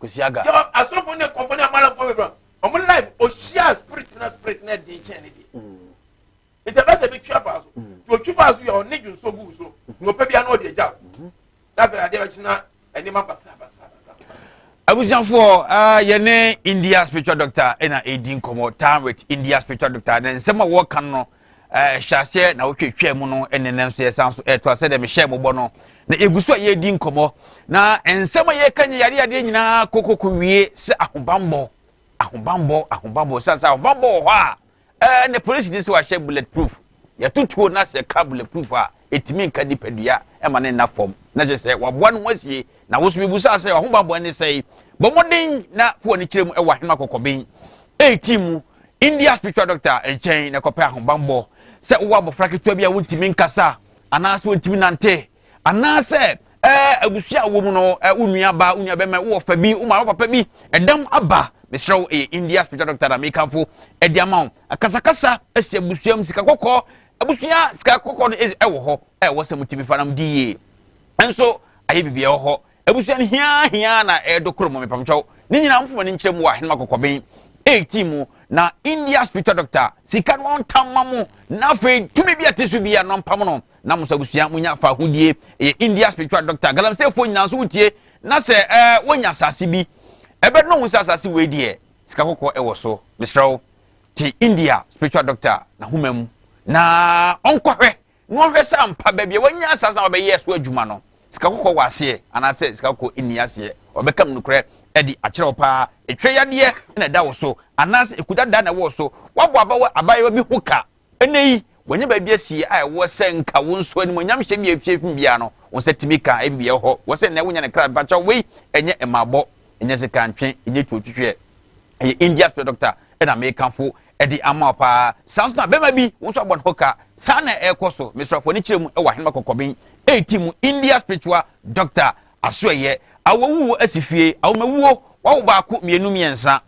Kosi aga. Yɛ asɔfo ne kɔnfɔ ne amalamfo bebree ɔmo life ohyia spirit na spirit na ɛden kyɛn ne deɛ, nti ɛbɛ sɛ ebi twi afa so nti otwi fa so yɛ ɔne dwonso gu so na ɔpɛ bi ano ɔde agya o, na afei adeɛ bɛkyi na nneɛma basa basa basa. Abusuafoɔ, yɛne India spiritual doctor ɛna ɛdi nkɔmmɔ, Time with India spiritual doctor. Na nsɛm a wɔka no hyɛ aseɛ na wotwetwaa mu no, ɛne nɛ nso yɛsan so ɛtoa sɛ deɛ mehyɛ mobɔ no na ɛgu so a yɛredi nkɔmmɔ. Na nsɛm a yɛka nyɛ yareyadeɛ nyinaa kokoko wie sɛ ahobammɔ, ahobammɔ, ahobammɔ. Sane sɛ ahobammɔ wɔ hɔ a, ne polisi de sɛ wahyɛ bullet proof, yɛtotuo na sɛ ka bullet proof a, ɛtumi nka nipadua ɛma ne nna fam na kyerɛ sɛ waboa ne ho asie. Na wo so bibusa sɛ ahobammɔ ne sɛe, bɔ mmɔden na fo w'ani kyerɛ mu ɛwɔ Ahenema Kɔkɔben 18 mu, India spiritual doctor nkyɛn na kɔpɛ ahobammɔ. Sɛ wowɔ abɔfra ketewa bi a wontumi nkasa anaasɛ wontumi nante anaasɛ abusua a wɔ mu no, wo nua ba, wo nua bɛma, wowɔ fa bi, wo maame, papa bi ɛdam aba, mesrɛ wo, ɛyɛ India spiritual doctor na mekamfo ɛde ama wo. Akasakasa asi abusua mu, sika kɔkɔɔ, abusua sika kɔkɔɔ no ɛwɔ hɔ ɛwɔ sɛ motumi fa nam di yie nso ayɛ biribi ɛwɔ hɔ, abusua no hia hia na ɛɛdo koro mu. Mepamkyɛw, ne nyinaa mfoma no nkyerɛ mu wɔ Ahenema Kɔkɔben 18 mu na India spiritual doctor sika no ɔntam ma mo, na afei tumi bi a ɛte so bi a no mpam no na mo nso abusua monya fa ahodie. Ɛyɛ India spiritual doctor. Galamseyfoɔ nyinaa nso wotie na sɛ wonya asase bi ɛbɛdɔn ho sɛ asase wei deɛ sika kɔkɔɔ ɛwɔ so, mesrɛ wo, te India spiritual doctor na homa mu na ɔnkɔhwɛ na ɔhwɛ sɛ ampa baabi a wanya asase na wabɛyɛ so adwuma no, sika kɔkɔɔ wɔ aseɛ anaasɛ sika kɔkɔɔ nni aseɛ. Ɔbɛka mu nokorɛ ɛde akyerɛ wo paa. Ɛtwerɛ yadeɛ na ɛda wo so anaasɛ ɛkudada na ɛwɔ wo so, woabɔ abawa abayewa bi ho ka, ɛnɛ yi wɔnyɛ baabi asie a ɛwɔ sɛ nka wo nso animonyam hyɛ bi a efie fi biara no wo nsa tumi ka ebi bi ɛwɔ hɔ wɔ sɛ nnɛ wonya ne kra. Mpakyɛw, wei ɛnyɛ mmaabɔ, ɛnyɛ sekantwe, ɛnyɛ tuotwitweɛ, ɛyɛ India spirit doctor ɛna mekamfo ɛde ama wo paa. Saa nso na bɛrima bi wo nso abɔ ne ho ka saa na ɛrekɔ so, mesrɛfoɔ ne kyerɛ mu ɛwɔ Ahenema Kɔkɔben 18 mu, India spiritual doctor aso. Ɛyɛ awowuo asi fie, awomawuo, wawo baako, mmienu, mmiɛnsa,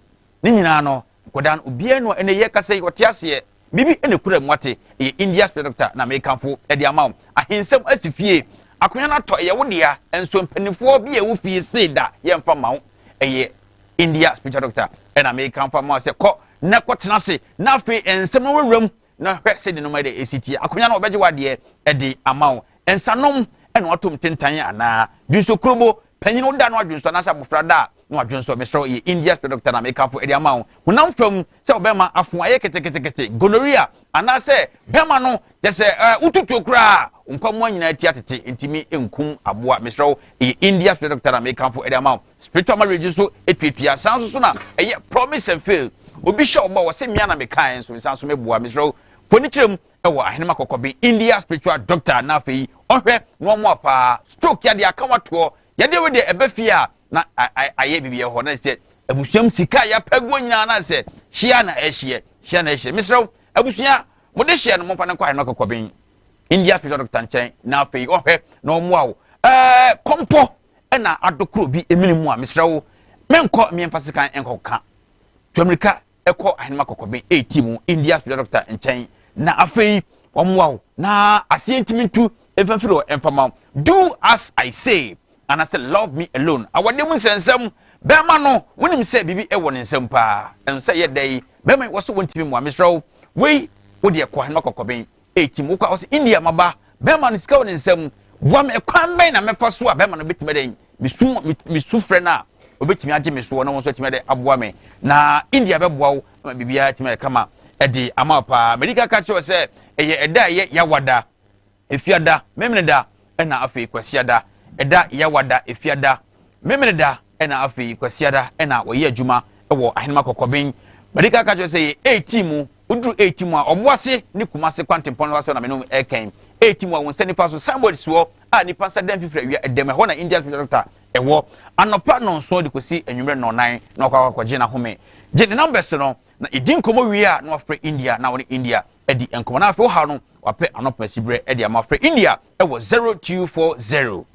ne nyinaa no nkɔdaa no obiara no a ɛnɛ yɛ kasa yi ɔte aseɛ, biribi ɛna kura mu ate. Ɛyɛ India spirit doctor na mekamfo ɛde ama wo. Ahensɛm asi fie, akonnwa no atɔ, ɛyɛ wo dea, nso mpanimfoɔ bi a ɛwɔ fie sei da yɛmfa ma wo. Ɛyɛ India spiritual doctor ɛna mekamfo ama wo sɛ kɔ na kɔtena ase na afei nsɛm no wura mu na hwɛ sɛdeɛ nneɛma de ɛsi tie. Akonnwa no wɔbɛgye wadeɛ ɛde ama wo. Nsanom ɛna watom tentan anaa dwonso kurobo panyin wo da no adwonso anaasɛ abɔfra da a na wadwonso, mesrɛ, yɛ India spirit doctor na mekamfo ɛde ama wo. Honam fam sɛ ɔbɛrima afo ayɛ ketekete, gonorrhea, anaasɛ bɛrima no kyɛ sɛ wotutuo koraa nkwamoa nyinaa ti atete ntumi nkum aboa, mesrɛ wo, ɛyɛ India spirit doctor na mekamfo ɛde ama wo. Spiritual marriage nso etuatua saa nso so na ɛyɛ promise and fail, obi hyɛ ɔbɔ a wɔsɛ mmea na mekae nso nsan so meboa. Mesrɛ wo, fo ne kyerɛ mu ɛwɔ Ahenema Kɔkɔben, India spiritual doctor, na afei ɔhwɛ na ɔmo paa. Stroke yadeɛ aka watoɔ, yadeɛ wei deɛ ɛbɛ fie a na ayɛ biribi ɛwɔ hɔ na sɛ abusuam sika a yɛapɛ guo nyinaa na sɛ hyia na ɛhyeɛ, hyia na ɛhyeɛ. Mesrɛ wo, abusua mode hyɛ no, momfa no nkɔ Ahenema Kɔkɔben, India spiritual doctor nkyɛn na afei ɔhwɛ na ɔmmoa wo. Kɔmpɔ ɛna adokoro bi emini mu a, mesrɛ wo, menkɔ mmiɛnfa sekan nkɔka tuamirika, ɛkɔ Ahenema Kɔkɔben 18 mu, India spiritual doctor nkyɛn na afei Wɔmmoa wo na aseɛ ntumi ntu mfa mfiri hɔ mfa ma wo. Do as I say anaasɛ love me alone. Awadeɛ mu nsɛnsɛm, bɛrima no wonim sɛ biribi wɔ ne nsam paa, ɛnsɛ yɛ dɛ yi, bɛrima yi wɔso wɔntumi mmoa, mesrɛ wo, wei wodeɛ kɔ ahenema kɔkɔben ɛtim, wokɔ a wɔsɛ India maba, bɛrima no sika wɔ ne nsam, boa me, ɛkwan bɛn na mɛfa so a bɛrima no bɛtumi dɛn, mesu, mesu frɛ no a obɛtumi agye me soɔ na wɔn nso atumi dɛn aboa me, na India bɛboa wo ama biribiara atumi ayɛ kama ɛde ama wo paa. Medi ka ka kyerɛ wo sɛ ɛyɛ ɛda a ɛyɛ Yawada, Efiada, Memeneda, ɛna afei Kwasiada. Ɛda Yawada, Efiada, Memeneda, ɛna afei Kwasiada ɛna wɔyɛ adwuma wɔ Ahenema Kɔkɔben. Madi ka ka kyerɛ sɛ yɛ 18 mu, woduru 18 mu a, Ɔboase ne Kumase kwantempɔn no asɛm na me ne wo ɛrekɛn. 18 mu a, wo nsa nifa so signboard si hɔ a nipa nsa da mfifiri awia ɛdɛm, ɛhɔ na Indian Spiritual Doctor ɛwɔ. Anɔpa nnɔnson de kɔsi anwummerɛ nnɔnnan na wakɔ akɔgye n'ahome. Gye ne numbers no na yɛdi nkɔmmɔ wie a na wafrɛ India na wo ne India adi nkɔmmɔ na afei wohaw no wapɛ anɔpa siberɛ de ama. Frɛ India wɔ 0240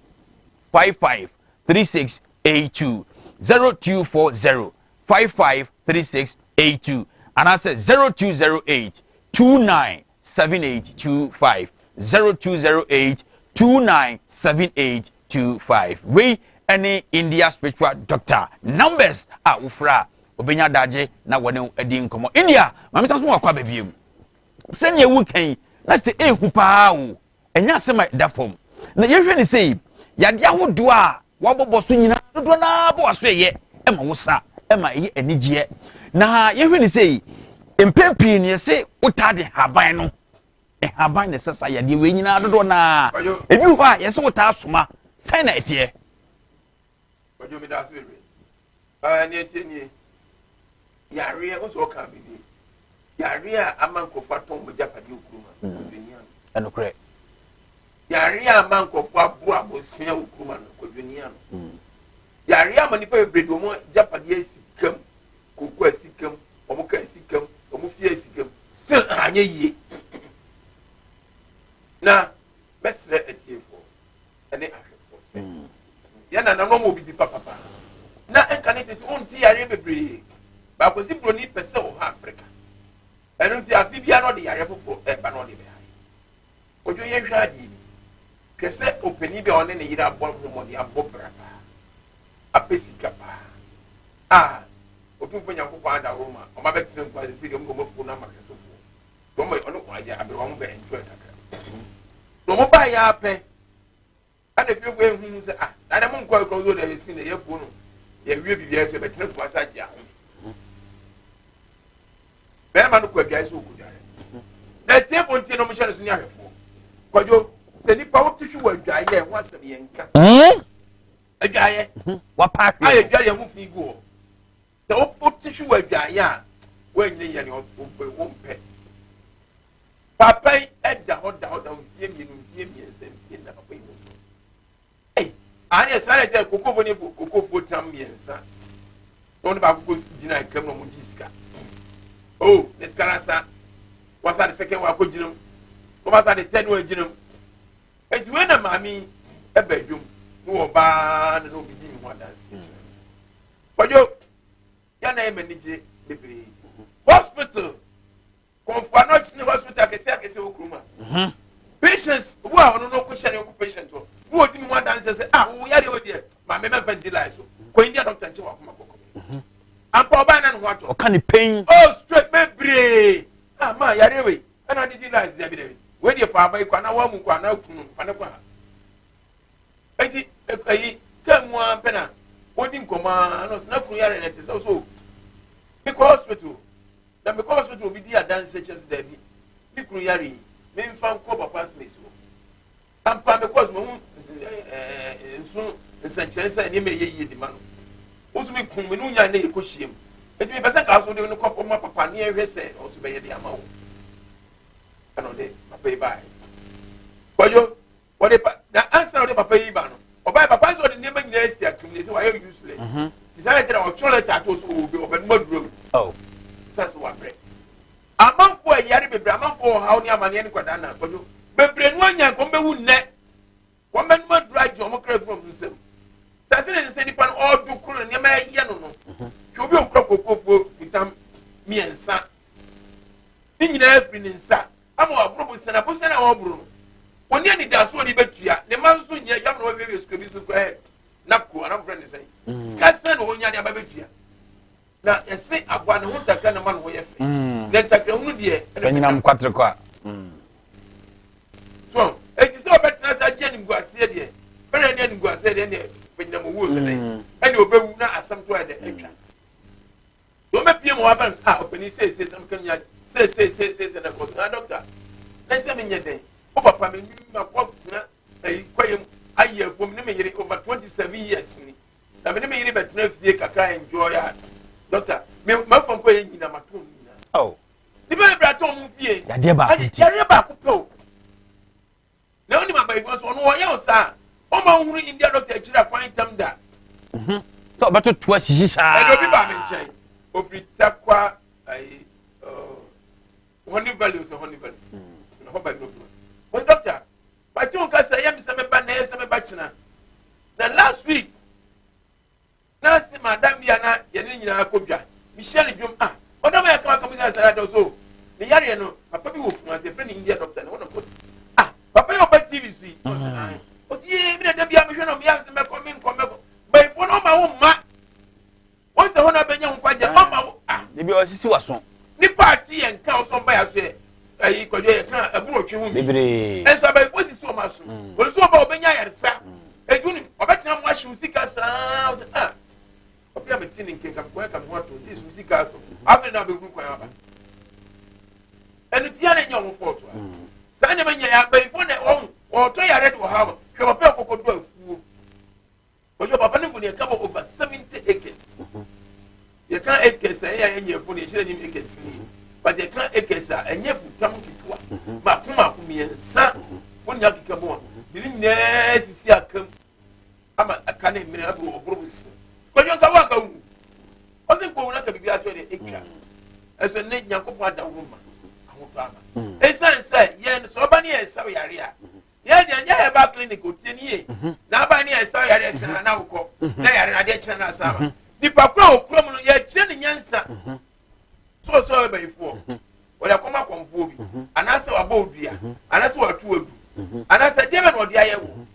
55 36 82, 0240 55 36 82 anaasɛ 0208 29 78 25, 0208 29 78 25. Wei ne India Spiritual Doctor numbers a wofrɛ a obenya adagye na wɔne wo adi nkɔmmɔ. India, maame san so wakɔ aba biom. Sɛnea ewu kan na sɛ ehu paa o, ɛnyɛ asɛm a ɛda fam. Na yɛhwɛ ne sei, yadeɛ ahodoɔ a wɔabobɔ so nyinaa dodoɔ no ara bɔ w'aso ɛyɛ ɛma wo sa ɛma ɛyɛ anigyeɛ. Na yɛhwɛ ne sei, mpɛn pii no yɛse wotaa de haban no, nhaban na ɛsɛ sa yadeɛ wei nyinaa dodoɔ no ara. Ebi wɔ hɔ a yɛse wotaa soma, sɛn na ɛteɛ? Kwadwo meda ase bebree. Ɛɛ nea ɛteɛ nie, yareɛ wo sɛ ɔka biribi, yareɛ a ama nkurɔfoɔ atɔn wɔn agyapadeɛ wɔ kurom a, kwadwo ni ano. Ɛnokorɛ. Yareɛ a ama nkurɔfoɔ abo abonsea wɔ kurom ano, kwadwo ni ano. Yareɛ ama nnipa bebree de wɔn agyapadeɛ asi kam, koko asi kam, wɔn ka asi kam, wɔn fie asi kam, still anyɛ yie. Na mɛsrɛ atiefoɔ ne ahwɛfoɔ sɛ mm. yɛn nananom wɔ bibi papapa na nka ne tete wonte yareɛ bebree baako si buroni pɛ sɛ ɔha Afrika ɛno nti afe biara na ɔde yareɛ foforɔ ɛba na ɔde bɛha kɔdwo yɛnhwɛ adeɛ bi hwɛ sɛ ɔpanin bi a ɔne ne yere abɔ ho mmɔden abɔ bra paa apɛ sika paa a ɔtumfoɔ Nyankopɔn adaworo ma ɔma bɛtena nkwa sɛ sɛdeɛ ɔmo de ɔmo afuo no ama hwɛsofoɔ wɔn ɔno ayɛ aberewa ho bɛ enjoy kakra na wɔn ba yɛ apɛ ɛna efiefo ehu sɛ ah na dɛm nkɔ ekɔ so dɛm esi na yɛfuo no yɛwie biribi ayɛ sɛ bɛtena kuma ase agye ahome bɛrima no kɔ adwae sɛ ɔkɔ dware na atiefo ntie na wɔn hyɛ no so ne ahwɛfoɔ kwadwo sɛ nipa wote hwi wɔ adwaeɛ ɛho asɛm yɛn nka adwaeɛ wapa ahwɛ ayɛ dwareɛ ho fi gu hɔ Sɛ wote hwe wɔ adwaeɛ a, woanyini yɛ nea wompɛ. Papa yi da hɔ da hɔ da hɔ mfie mmienu, mfie mmiɛnsa, mfie nna papa yi mu so. Ei, ane saa na ɛkyɛ kokofoɔ ne kokofoɔ tam mmiɛnsa. Na wɔn baako kɔ gyina ɛkam na wɔn gye sika. Oh, ne sika na sa. Wɔsa de second one akɔ gyina mu. Wɔn asa de third one gyina mu. Eti wei na maame yi ɛbɛ dwom ne wɔ baa na na obi di ne ho adanse kyerɛ. Kwadwo, yɛ na ɛyɛ m'anigye bebree. Hospital, kɔnfo anɔkye ne hospital akɛse akɛse wɔ kurom a. Mhm. Patients, wo a ɔno no kɔhyɛ ne yɔnko patient hɔ, ne wɔdi ne ho adanseɛ sɛ, ah, wo yareɛ wɔ deɛ, maame mɛmfa ndi line so. Kɔ India doctor nkyɛn wɔ akoma kɔkɔ. Mhm. Ampa ɔbaa na ne ho atɔ. Ɔka ne pain. Oh, straight bebree. Ah, ma yareɛ wei, ɛna de di line dabi dabi. Wei deɛ fa aba yi kɔ anaa wɔamu kɔ anaa kunu fa ne kɔ ha. Eti ayi kaa mu ara pɛ na wɔdi nkɔmɔ ara na ɔsɛ na kunu yare na ɛte sɛ so mekɔ hospital na mekɔ hospital obi di adanse kyerɛ sɛ daabi me kunu yare yi memfa nkɔ papa asɛm hɔ ampa mekɔ so mahu nso nsɛnkyerɛnne sɛ nneɛma ɛyɛ yie de ma no woso me kun me ne wonya ne yɛkɔ hyia mu eti mepɛ sɛ kaa so de no kɔ kɔma papa ne yɛhwɛ sɛ ɔso bɛyɛ de ama wo ɛna ɔde papa yi baeɛ kwadwo Wɔde pa na ansa na ɔde papa yi ba no, ɔbae papa nso ɔde nneɛma nyinaa asi atum ne sɛ wayɛ useless. Mhm. Ti saa na kyerɛ ɔtwerɛ lɛtɛ ato so wɔ obi ɔbɛnum aduro mu. Oh. San so wabrɛ. Amanfoɔ a yare bebree, amanfoɔ ɔhaw ne amaneɛ ne kwadaa na akwadwo bebree no anya nka wɔn bɛwu nnɛ. Wɔn bɛnum aduro agye wɔn kra firi wɔn nsam. Sɛ sɛ ne sɛ nipa no ɔɔdo koro no nneɛma ɛyɛ no no. Mhm. Hwɛ obi okura kokofoɔ fitam mmiɛnsa. Ne nyinaa firi ne nsa. Ama waboro bosea na bosea no a ɔreboro no, ɔnni anidasoɔ a ɔde bɛtua. Ne mma nso nyɛ adwuma na wɔawiawie sukuu, ebi nso kura ɛ NAPCO anaa wɔfrɛ no sɛn. Sika sɛn na ɔnya de aba bɛtua? Na yɛse aboa ne ho ntakra na ma ne ho yɛ fɛ. Na ntakra hunu deɛ ɛna Ɛnyinam kwatere kɔ a. So eti sɛ ɔbɛtena ase agye animguaseɛ deɛ, fɛrɛ ne animguaseɛ deɛ ɛne fɛnyinam owuo sɛ dɛn, ɛne ɔbɛwu na asɛm to ayɛ dɛ atwa. Deɛ ɔbɛpie mu waba no ah ɔpanin sei sei sɛ meka nya sei sei sei sei sɛ na kɔ so na dɔkta na sɛ menyɛ dɛn wo papa me makɔ tena ayi kwaeɛ mu ayɛ afuom ne me yere over 27 years ni na me ne me yere bɛtena fie kakra enjoy a dɔkta me mafam kɔ yɛ nyina matɔn no nyinaa. Oh. Nipa bebree atɔn mu fie. Yadeɛ baako nti. Yadeɛ baako pɛ o. Na wonim abayifo nso ɔno ɔyɛ wo saa a ɔma wohunu India doctor akyiri akwan ntam da. Mhm. Sɛ ɔbɛtoto asisi saa. Ɛna obi baa me nkyɛn ofiri Tarkwa ayi Honey Valley sɛ Honey Valley. Na hɔ baabi na ofiri. Wɔn doctor wate wo nka sɛ ɛyɛ me sɛ meba na ɛyɛ sɛ meba kyena. Na last week Nurse madam bi a na yɛne no nyinaa kɔ dwa. Mehyia no dwom ah madam ayɛ kama kama sɛ asara dɔ so ne yareɛ no papa bi wɔ Kumasi yɛfrɛ no India doctor ne hɔ na mekɔ ah papa yi ɔba TV so yi ɔsɛ mm. ae ɔsɛ yee mi na da bia mehwɛ no meyɛ sɛ mɛkɔ menkɔ mɛkɔ bayifoɔ no ɔma wo mma wɔn sɛ hɔ na abɛnya ho nkwagye ɔma wo ah ebi ɔsisi waso nipa ati yɛ nka ɔsɔ mba yɛ aso yɛ ayi kwadwo yɛ ka ɛburo twe ho bebree ɛnso abayifo sisi wɔn aso mm. wɔn nso ɔba ɔbɛnya ayaresa mm. edu ni ɔbɛtena mu ahyew sika saa ɔsɛ ah ɔbi a mete ne nkeka mekɔyɛ ka me ho ato sɛ esu sika so afei na abɛhuru kwan aba ɛno ti yɛ na nyɛ wɔn fɔɔto a mm. saa nneɛma nyɛ abayifo na wɔn wɔtɔ yare de wɔ ha hwɛ wɔpɛ ɔkɔkɔ do afuo. Ɔyɛ papa no mfoni ɛka bɔ over 70 acres. Yɛka acres a ɛyɛ a yɛnyɛ fo no yɛhyɛ anim acres ni. But yɛka acres a ɛnyɛ futam ketewa. Mako mako mmiɛnsa fo nyinaa keka bɔ a de ne nyinaa sisi aka mu ama aka ne mmerɛ afei ɔboro bo si. Kwadwo nka wo anka wu. Ɔsɛ nka owu na ka biribi ato deɛ ɛtwa. Ɛsɛ ne Nyankopɔn adaworo ma ahotɔ aba. Ɛsiane sɛ yɛn sɛ ɔba ne yɛn saw yare a Yɛ deɛ nyɛ herbal clinic o tie ni yie mhm. na aba ne ɛsa yare ɛsɛn na wokɔ mhm. na yare na adeɛ kyerɛ na asa aba mhm. nipa koro a okura mu no yɛkyerɛ ne nyansa so ɔsɛ ɔyɛ bayifoɔ ɔde akɔm akɔmfoɔ bi anaasɛ wabɔ odua anaasɛ watu adu anaasɛ deɛ bɛ na ɔde ayɛ wo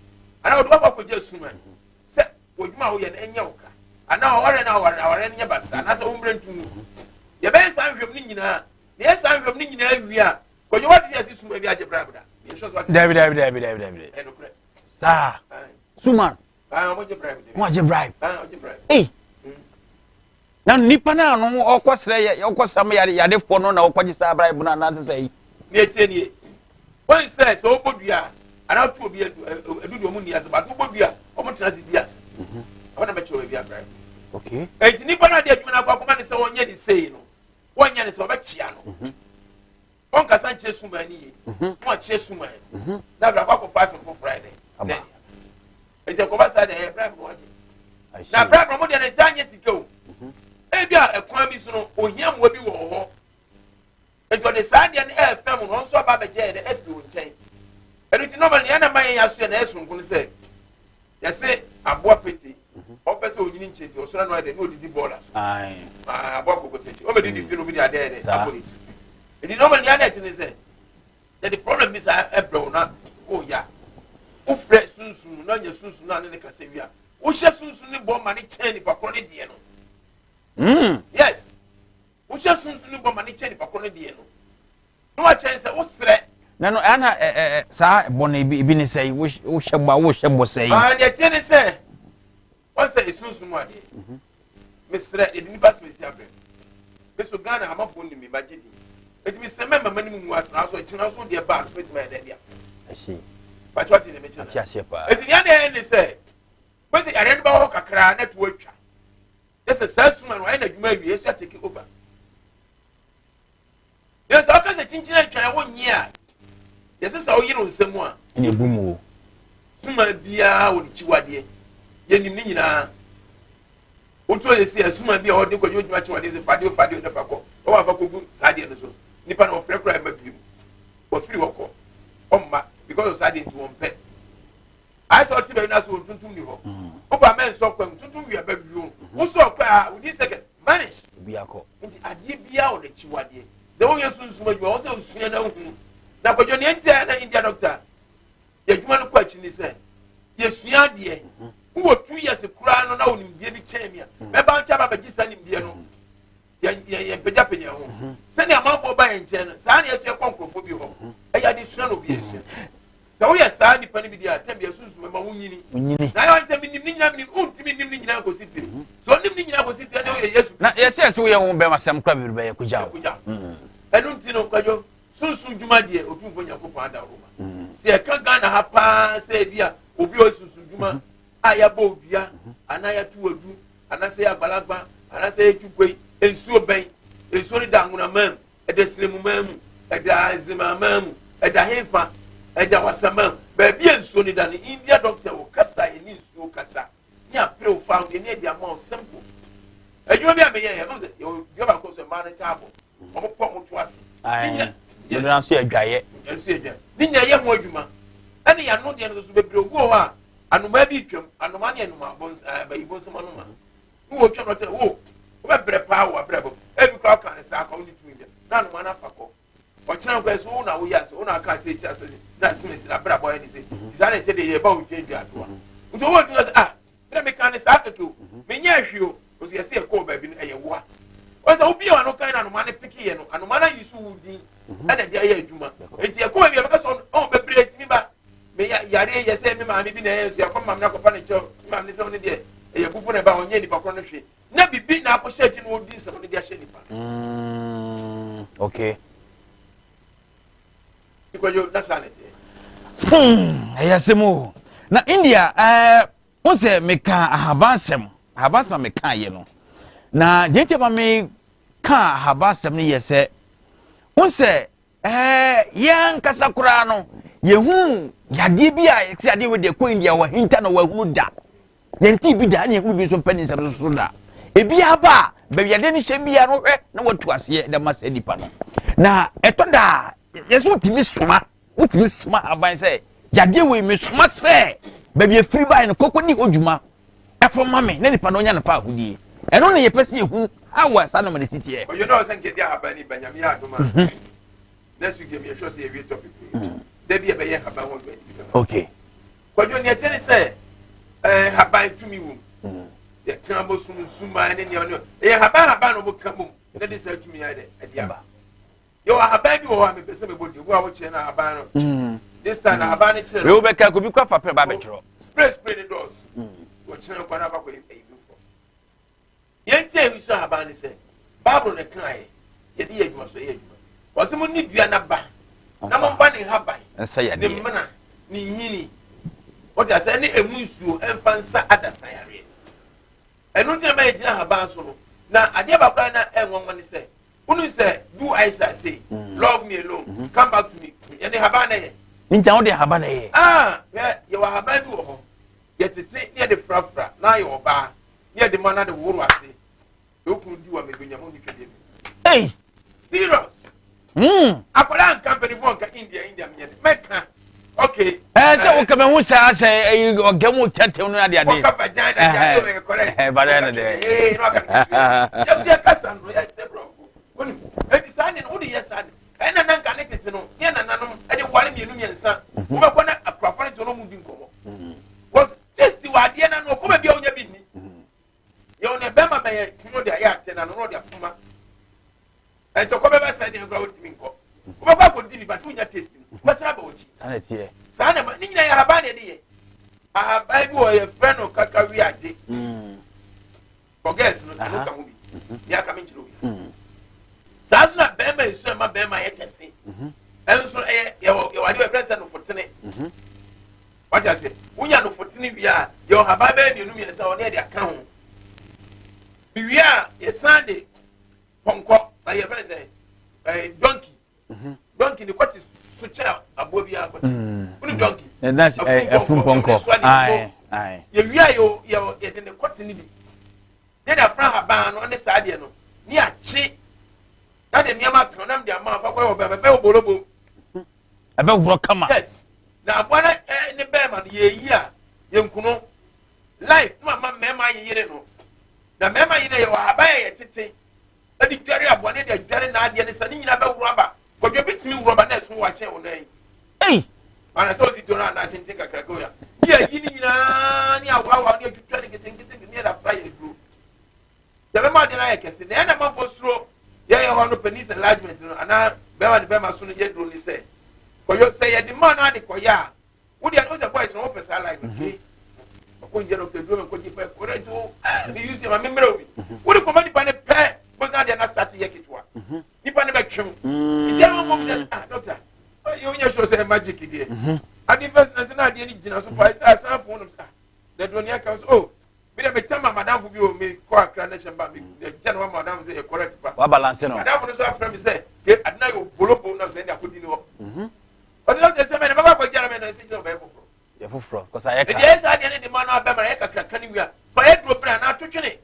anaa ɔde wakɔ akɔgye asuman sɛ w'adwuma a woyɛ no ɛnyɛ wo ka anaa ɔware na ɔware aware no nyɛ basa anaasɛ wo mmerɛ ntu mu yɛbɛyɛ saa nhwɛm no nyinaa na yɛ saa nhwɛm no nyinaa wie a Kwadwo wate sɛ yɛse suma bi agye bribe da. Dabi dabi dabi dabi dabi. Saa suma. Wɔn agye bribe. Ee. Na nipa naa no ɔkɔ srɛ yɛ ɔkɔ srɛ mo yade yadefoɔ no na ɔkɔ gye saa bribe no anaasɛ sɛ yi. Ne etie nie. Wɔn sɛ sɛ ɔbɔ dua anaa ɔto obi adu adu deɛ ɔmo nni ase bato ɔbɔ dua ɔmo tena ase di ase. Ɛhɔ na mɛkyerɛ baabi a bribe. Okay. Eti nipa naa de adwuma no akɔ akɔma ne sɛ wɔnyɛ ne sei no wɔnyɛ ne sɛ ɔbɛkyia no. Ɔnkasa nkyerɛ suman no yie mhm. na wakyerɛ suman no mhm. na afei akɔ akɔfa asɛm foforɔ ayɛ dɛ na nti ɛkɔba saa deɛ ɛyɛ bribe na wagye na bribe na ɔmo deɛ no ntaa nyɛ sika o mhm. ebi a ɛkwan bi so no ohia mmoa bi wɔ hɔ nti ɔde saa deɛ no ɛɛfɛm no ɔnso aba abɛgye yɛ dɛ afiri wɔn nkyɛn ɛno ti normal nea na ma yɛn aso yɛ na ɛyɛ soronko no sɛ yɛse aboa pete ɔpɛ sɛ onyini nkyɛn nti ɔsoro ano ayɛ dɛ na odidi bɔɔla so aboa koko sɛ akyi ɔmɛdidi fi no obi de adeɛ yɛ dɛ abɔ ne tiri nti normal nea na ɛte ne sɛ sɛ de problem bi saa ɛbrɛ wo na ɔya wofrɛ sunsun na ɔnya sunsun na ne ne kasa wi a wohyɛ sunsun ne bɔ ma ne kyɛn nipa korɔ ne deɛ no yes wohyɛ sunsun ne bɔ ma ne kyɛn nipa korɔ ne deɛ no na wakyɛn sɛ wosrɛ. Na no ɛna ɛ ɛ saa bɔ no ebi ebi ne sɛ wohyɛ bɔ a wohyɛ bɔ sɛ yi. Aa deɛ teɛ ne sɛ wɔn sɛ esunsun mu adeɛ mhm. mesrɛ yɛde nipa sɛ esi abrɛ me so Ghana amafoɔ nim me ba gye di eti mesrɛ mɛ mama ne mu mu asena so ɛkyina so deɛ baa so etuma yɛ dɛ de afɔ. Pàtó ati ne mekyɛ na eti nea deɛ ɛyɛ ne sɛ bɛsɛ yareɛ no bɛwɔ hɔ kakra na to atwa ne sɛ saa suma no ayɛ n'adwuma awie so atake over. Yɛ sɛ ɔka sɛ kyinkyin atwa ɛwo nye a, yɛsɛ sɛ ɔyere wo nsam a. Ɛna ebu mu o. Suma biara wɔ ne kyiwadeɛ. Yɛnim ne nyinaa. Wotu ɔyɛ si asuma bi a ɔde kɔdwo adwuma kyiwadeɛ sɛ fadeɛ fadeɛ na fa kɔ. Ɔwɔ afa kɔgu saa adeɛ no so. Nipa na ɔfrɛ koraa ɛma biem. Wɔfiri hɔ kɔ. Ɔmma because of saa adeɛ nti wɔmpɛ. Ayɛ sɛ ɔte baabi na so ntuntum ni hɔ. Wopa mɛ nsɔ kwan ntuntum wia bɛ wio. Wosɔ kwan a within second vanish. Obi akɔ. Nti adeɛ biara wɔ n'akyiwadeɛ. Sɛ woyɛ sunsum adwuma wɔ sɛ osua na ohunu. nimdeɛ bi kyɛn mi a, mɛba nkyɛn aba abɛgye saa nimdeɛ no. Yɛn yɛn yɛn mpagyapagya ho sɛnea amanfoɔ ba yɛn nkyɛn no, saa na yɛso yɛkɔ nkurɔfoɔ bi hɔ. Ɛyɛ adesua na obi asua. Sɛ woyɛ saa nipa no bi deɛ a, tɛm bi ɛsunsum ɛma wonyini. Wonyini. Na ayɛ sɛ menim ne nyinaa, menim, wontumi nnim ne nyinaa nkɔsi tiri. Sɛ onim ne nyinaa kɔsi tiri, ɛne woyɛ Yesu. Na yɛsɛ sɛ woyɛ wo bɛrima sɛm kora bebree bɛyɛ kogya wo. Kogya. Ɛno nti no, Kwadwo, sunsun dwuma deɛ, Otumfoɔ Nyankopɔn adaworo ma sɛ yɛka Ghana ha paa sɛ ebi a obi a ɔyɛ sunsun dwuma a yɛabɔ odua anaa yɛato adu anaasɛ yɛ agbalagba anaasɛ yɛtu koi, nsuo bɛn nsuo no da Anwonaman mu, ɛda Siremuma mu, ɛda Nzemaman mu, ɛda hefa, ɛda Wasaman mu, baabi a nsuo no da no, India doctor wɔ kasa, yɛne nsuo kasa ne apere wo fa ahodeɛ ne ɛde ama wo simple. Adwuma bi a meyɛ yɛ sɛ yɛwɔ dua baako sɛ mmaa no taa bɔ, wɔn pɔ wɔn to ase. Ne nyina, yes. Nso yɛ adwaeɛ. Nso yɛ adwaeɛ ne nyina yɛ ho adwuma. Ɛne yɛano deɛ no nso bebree ogu wɔ hɔ a, anomaa bi twam, anomaa ne anomaa bɔns ɛɛ bayi bɔnsɛm anomaa ne wɔ twam na ɔtɛ wo wobɛbrɛ paa wɔ abrɛ bɔ ebi koraa ɔka ne saa kɔ wo ne tumi bia na anomaa no afa kɔ. Ɔkyerɛ nkɔ ɛso wo na woyɛ ase, wo na aka ase ekyi ase na asem esi na abrabɔ ayɛ ne se ti saa na ɛkyɛ deɛ yɛ ba wo dwa dwa atoa. Nti owó tumi sɛ, ah, mena meka ne saa kɛkɛ o, menyɛ ahwi o, nso yɛsɛ yɛkɔɔ baabi no ɛyɛ woa wɔn sɛ wobie wɔn ano kan na anoma no peke yɛ no, anoma no ayi so wo din ɛna ɛde ayɛ adwuma. Nti yɛkɔɔ baabi yɛbɛka sɛ ɔn bebree tumi ba me yare yɛ sɛ me maame bi na ɛyɛ, nso yɛkɔ maame no akɔpa ne kyɛw, me maame ne sɛ ɔno deɛ ɛyɛ bufu na ɛba, ɔnyɛ nipa korɔ no hwee na bibi na akɔhyɛ akyi na ɔdi nsɛm no de ahyɛ nipa. Okay. Kwadwo, na saa na ɛteɛ. Ɛyɛ asɛm o. Na India ɛɛ n sɛ meka ahaban asɛm, ahaban asɛm a meka yɛ no, na deɛ nti a ma meka ahaban asɛm no yɛ sɛ n sɛ yɛn ankasa koraa no yɛhu yadeɛ bi a yɛte adeɛ wei deɛ kɔ India wɔahinta na wɔahunu da, yɛnte bi da, ɛna yɛhunu bi nso mpɛ ne nsɛm so da. Ebi aba a baabi adeɛ no hyɛ biara no hwɛ na watu aseɛ de ama saa nipa no. Na ɛtɔ da a yɛsɛ wotumi soma aban sɛ yadeɛ wei mesoma sɛ baabi efiri baeɛ no kɔkɔ ni hɔ dwuma ɛfɔ ma me na nipa no ɔnya no fa ahodie. Ɛno na yɛpɛ sɛ yɛhu awa saa nɔɔma ne si teɛ. Ɔyɛ náà sɛ nkɛde ahaban ni ba, Nyame yɛ adom a, next week yɛ sure sɛ yɛwie topic yi da bi yɛbɛyɛ haban ho adwuma bi bɛma. Kwadwo, neɛ kyɛ ne sɛ haban tumi wɔ mu. Yɛka bosom nsuman ne nea ɔne ɛyɛ haban haban na ɔmo ka bom na de saa tumi ayɛ dɛ ɛde aba. Yɛwɔ ahaban bi wɔ hɔ a mepɛ sɛ mebɔ di obi a wokyerɛ no ahaban no this time na ahaban no kyerɛ no. Wei wobɛka kobi kɔ afa pɛ ba bɛtwerɛ. Spray spray ne dɔɔso wɔkyerɛ nkwa no abakɔ ɛyi bi fɔ. Yɛn ti a yɛsu ahaban ne sɛ Bible ne kan yɛ yɛde yɛ adwuma so ɛyɛ adwuma. Wɔsɛ mo ne dua n'aba na mo mfa ne nhaban ne mmena ne nhini wɔte asɛ ne emu nsuo ɛmfa nsa adasa yareɛ. Ɛno nti na bɛyɛ gyina ahaban so no. Na adeɛ baako a na ɛnwanwa ne sɛ wonu sɛ do I say love me alone, come back to me, yɛde haban na yɛ. Nti wode haban na yɛ? Ah, hwɛ, yɛwɔ ahaban bi wɔ hɔ yɛtete ne yɛde frafra na ayɛ ɔbaa ne yɛde ma na de woro ase sɛ okunu di wa mɛdo nyame oni twɛdeɛ bi. Hey! Serious. Akwadaa nka, mpanimfoɔ nka, India India menyɛ de mɛka, okay. Sɛ woka mahu saa sɛ ɔga mu tɛtew no ade ade. Wɔka vagina deɛ ade wɔ yɛ correct. Vagina deɛ. Ee, na waka no yɛso yɛ kasa no yɛ tɛ borɔfo wonim. Eti saa ne no wode yɛ saa ne ɛna nanka ne tete no ne nananom ɛde wale mmienu mmiɛnsa, wobɛkɔ na akurafoɔ no te no mu di nkɔmmɔ because taste wɔ adeɛ na no ɔkɔ baabi a wonya bi nni. Yɛwɔ ne bɛrima bɛyɛ no de ayɛ atɛ na no na ɔde apoma ɛntɔkɔ bɛbɛ sɛ deɛ nkora wontumi nkɔ, wobɛkɔ akɔdi bi but wonya taste no, wobɛsan aba w'akyi. Saa na ɛteɛ. Saa na ne nyinaa yɛ ahaban na ɛde yɛ. Ahaban bi wɔ yɛfrɛ no kakawi ade for girls no, ɛno ka ho bi ne aka me nkyerɛ obi. Saa nso na bɛrima nsu ɛma bɛrima yɛ kɛse ɛnso ɛyɛ yɛwɔ adeɛ yɛfrɛ sɛ nofotene. Wate ase? Wonya nofotene wie a, yɛwɔ ahaban bɛyɛ mmienu mmiɛnsa ɔne yɛde aka ho wie a, yɛsan de pɔnkɔ na yɛfrɛ sɛ donkey. Donkey ne kɔte so kyɛ aboa bi akɔte. Wone donkey? Afumpɔnkɔ. Yɛwie a, yɛde ne kɔte no bi ne de afra haban no ne saa deɛ no ne akye na de nneɛma kan nam de ama afa kɔ yɛ ɔbɛn bɛbɛ obolobo. Ɛbɛworɔ kama. Yes, na aboa no ne bɛrima no yɛyi a yɛnkuno life na mama mmarima ayeyere no na mmarima yere yɛ wɔ ahaban a yɛtete ɛde dware aboa ne de adware n'adeɛ ne sa ne nyinaa bɛworɔ aba. Kɔdwa bi tumi worɔ ba na ɛso wɔ akyɛn wo nan yi. Ei! Ana sɛ osi to no anaa tenten kakraka oya ne yɛyi ne nyinaa ne awoawoa ne atwitwa ne. nketenkete ne yɛde afra yɛ aduro. Yɛbɛma adeɛ no ayɛ kɛse na ɛna amanfoɔ suro yɛyɛ hɔ no, penis enlargement no anaa bɛrima ne bɛrima so no yɛ duro ne sɛ kɔyɔ sɛ yɛde maa no ade kɔyɛ a, wodeɛ no sɛ boys no wɔpɛ saa life no ɔkɔ ngyɛ doctor duro mi nkɔgye pɛ kɔrɛ nti wo mi use yɛ ma mi mmerɛ obi wode kɔma nipa ne pɛ bɔsɛ adeɛ na start yɛ ketewa, nipa ne bɛtwem. Nti ɛna wɔn bɔ bi sɛ, "Ah, doctor, yɛ onye sure sɛ magic deɛ ade first na sɛ na adeɛ no gyina so paa sɛ asan fo nom sɛ, ah, dɛduro ni aka so oh, mi dɛ mi tɛ ma madamfo bi o, mi kɔ Akra ne hyɛn ba mi gya na wa madamfo sɛ yɛ correct pa. Wa balance no. Madamfo no so afrɛ mi sɛ ke ade na yɛ obolobo na sɛ ɛna akɔdi ne hɔ. Ɔsɛ doctor sɛ mɛ ne mɛba akɔgya na mɛ na ɛsɛ gyina ɔbɛyɛ foforɔ. Yɛ foforɔ kɔsa yɛ Eti ka. ɛyɛ saa adeɛ ne de ma no abɛma na yɛ kakraka ne wia fa yɛ duro bere anaa to twene.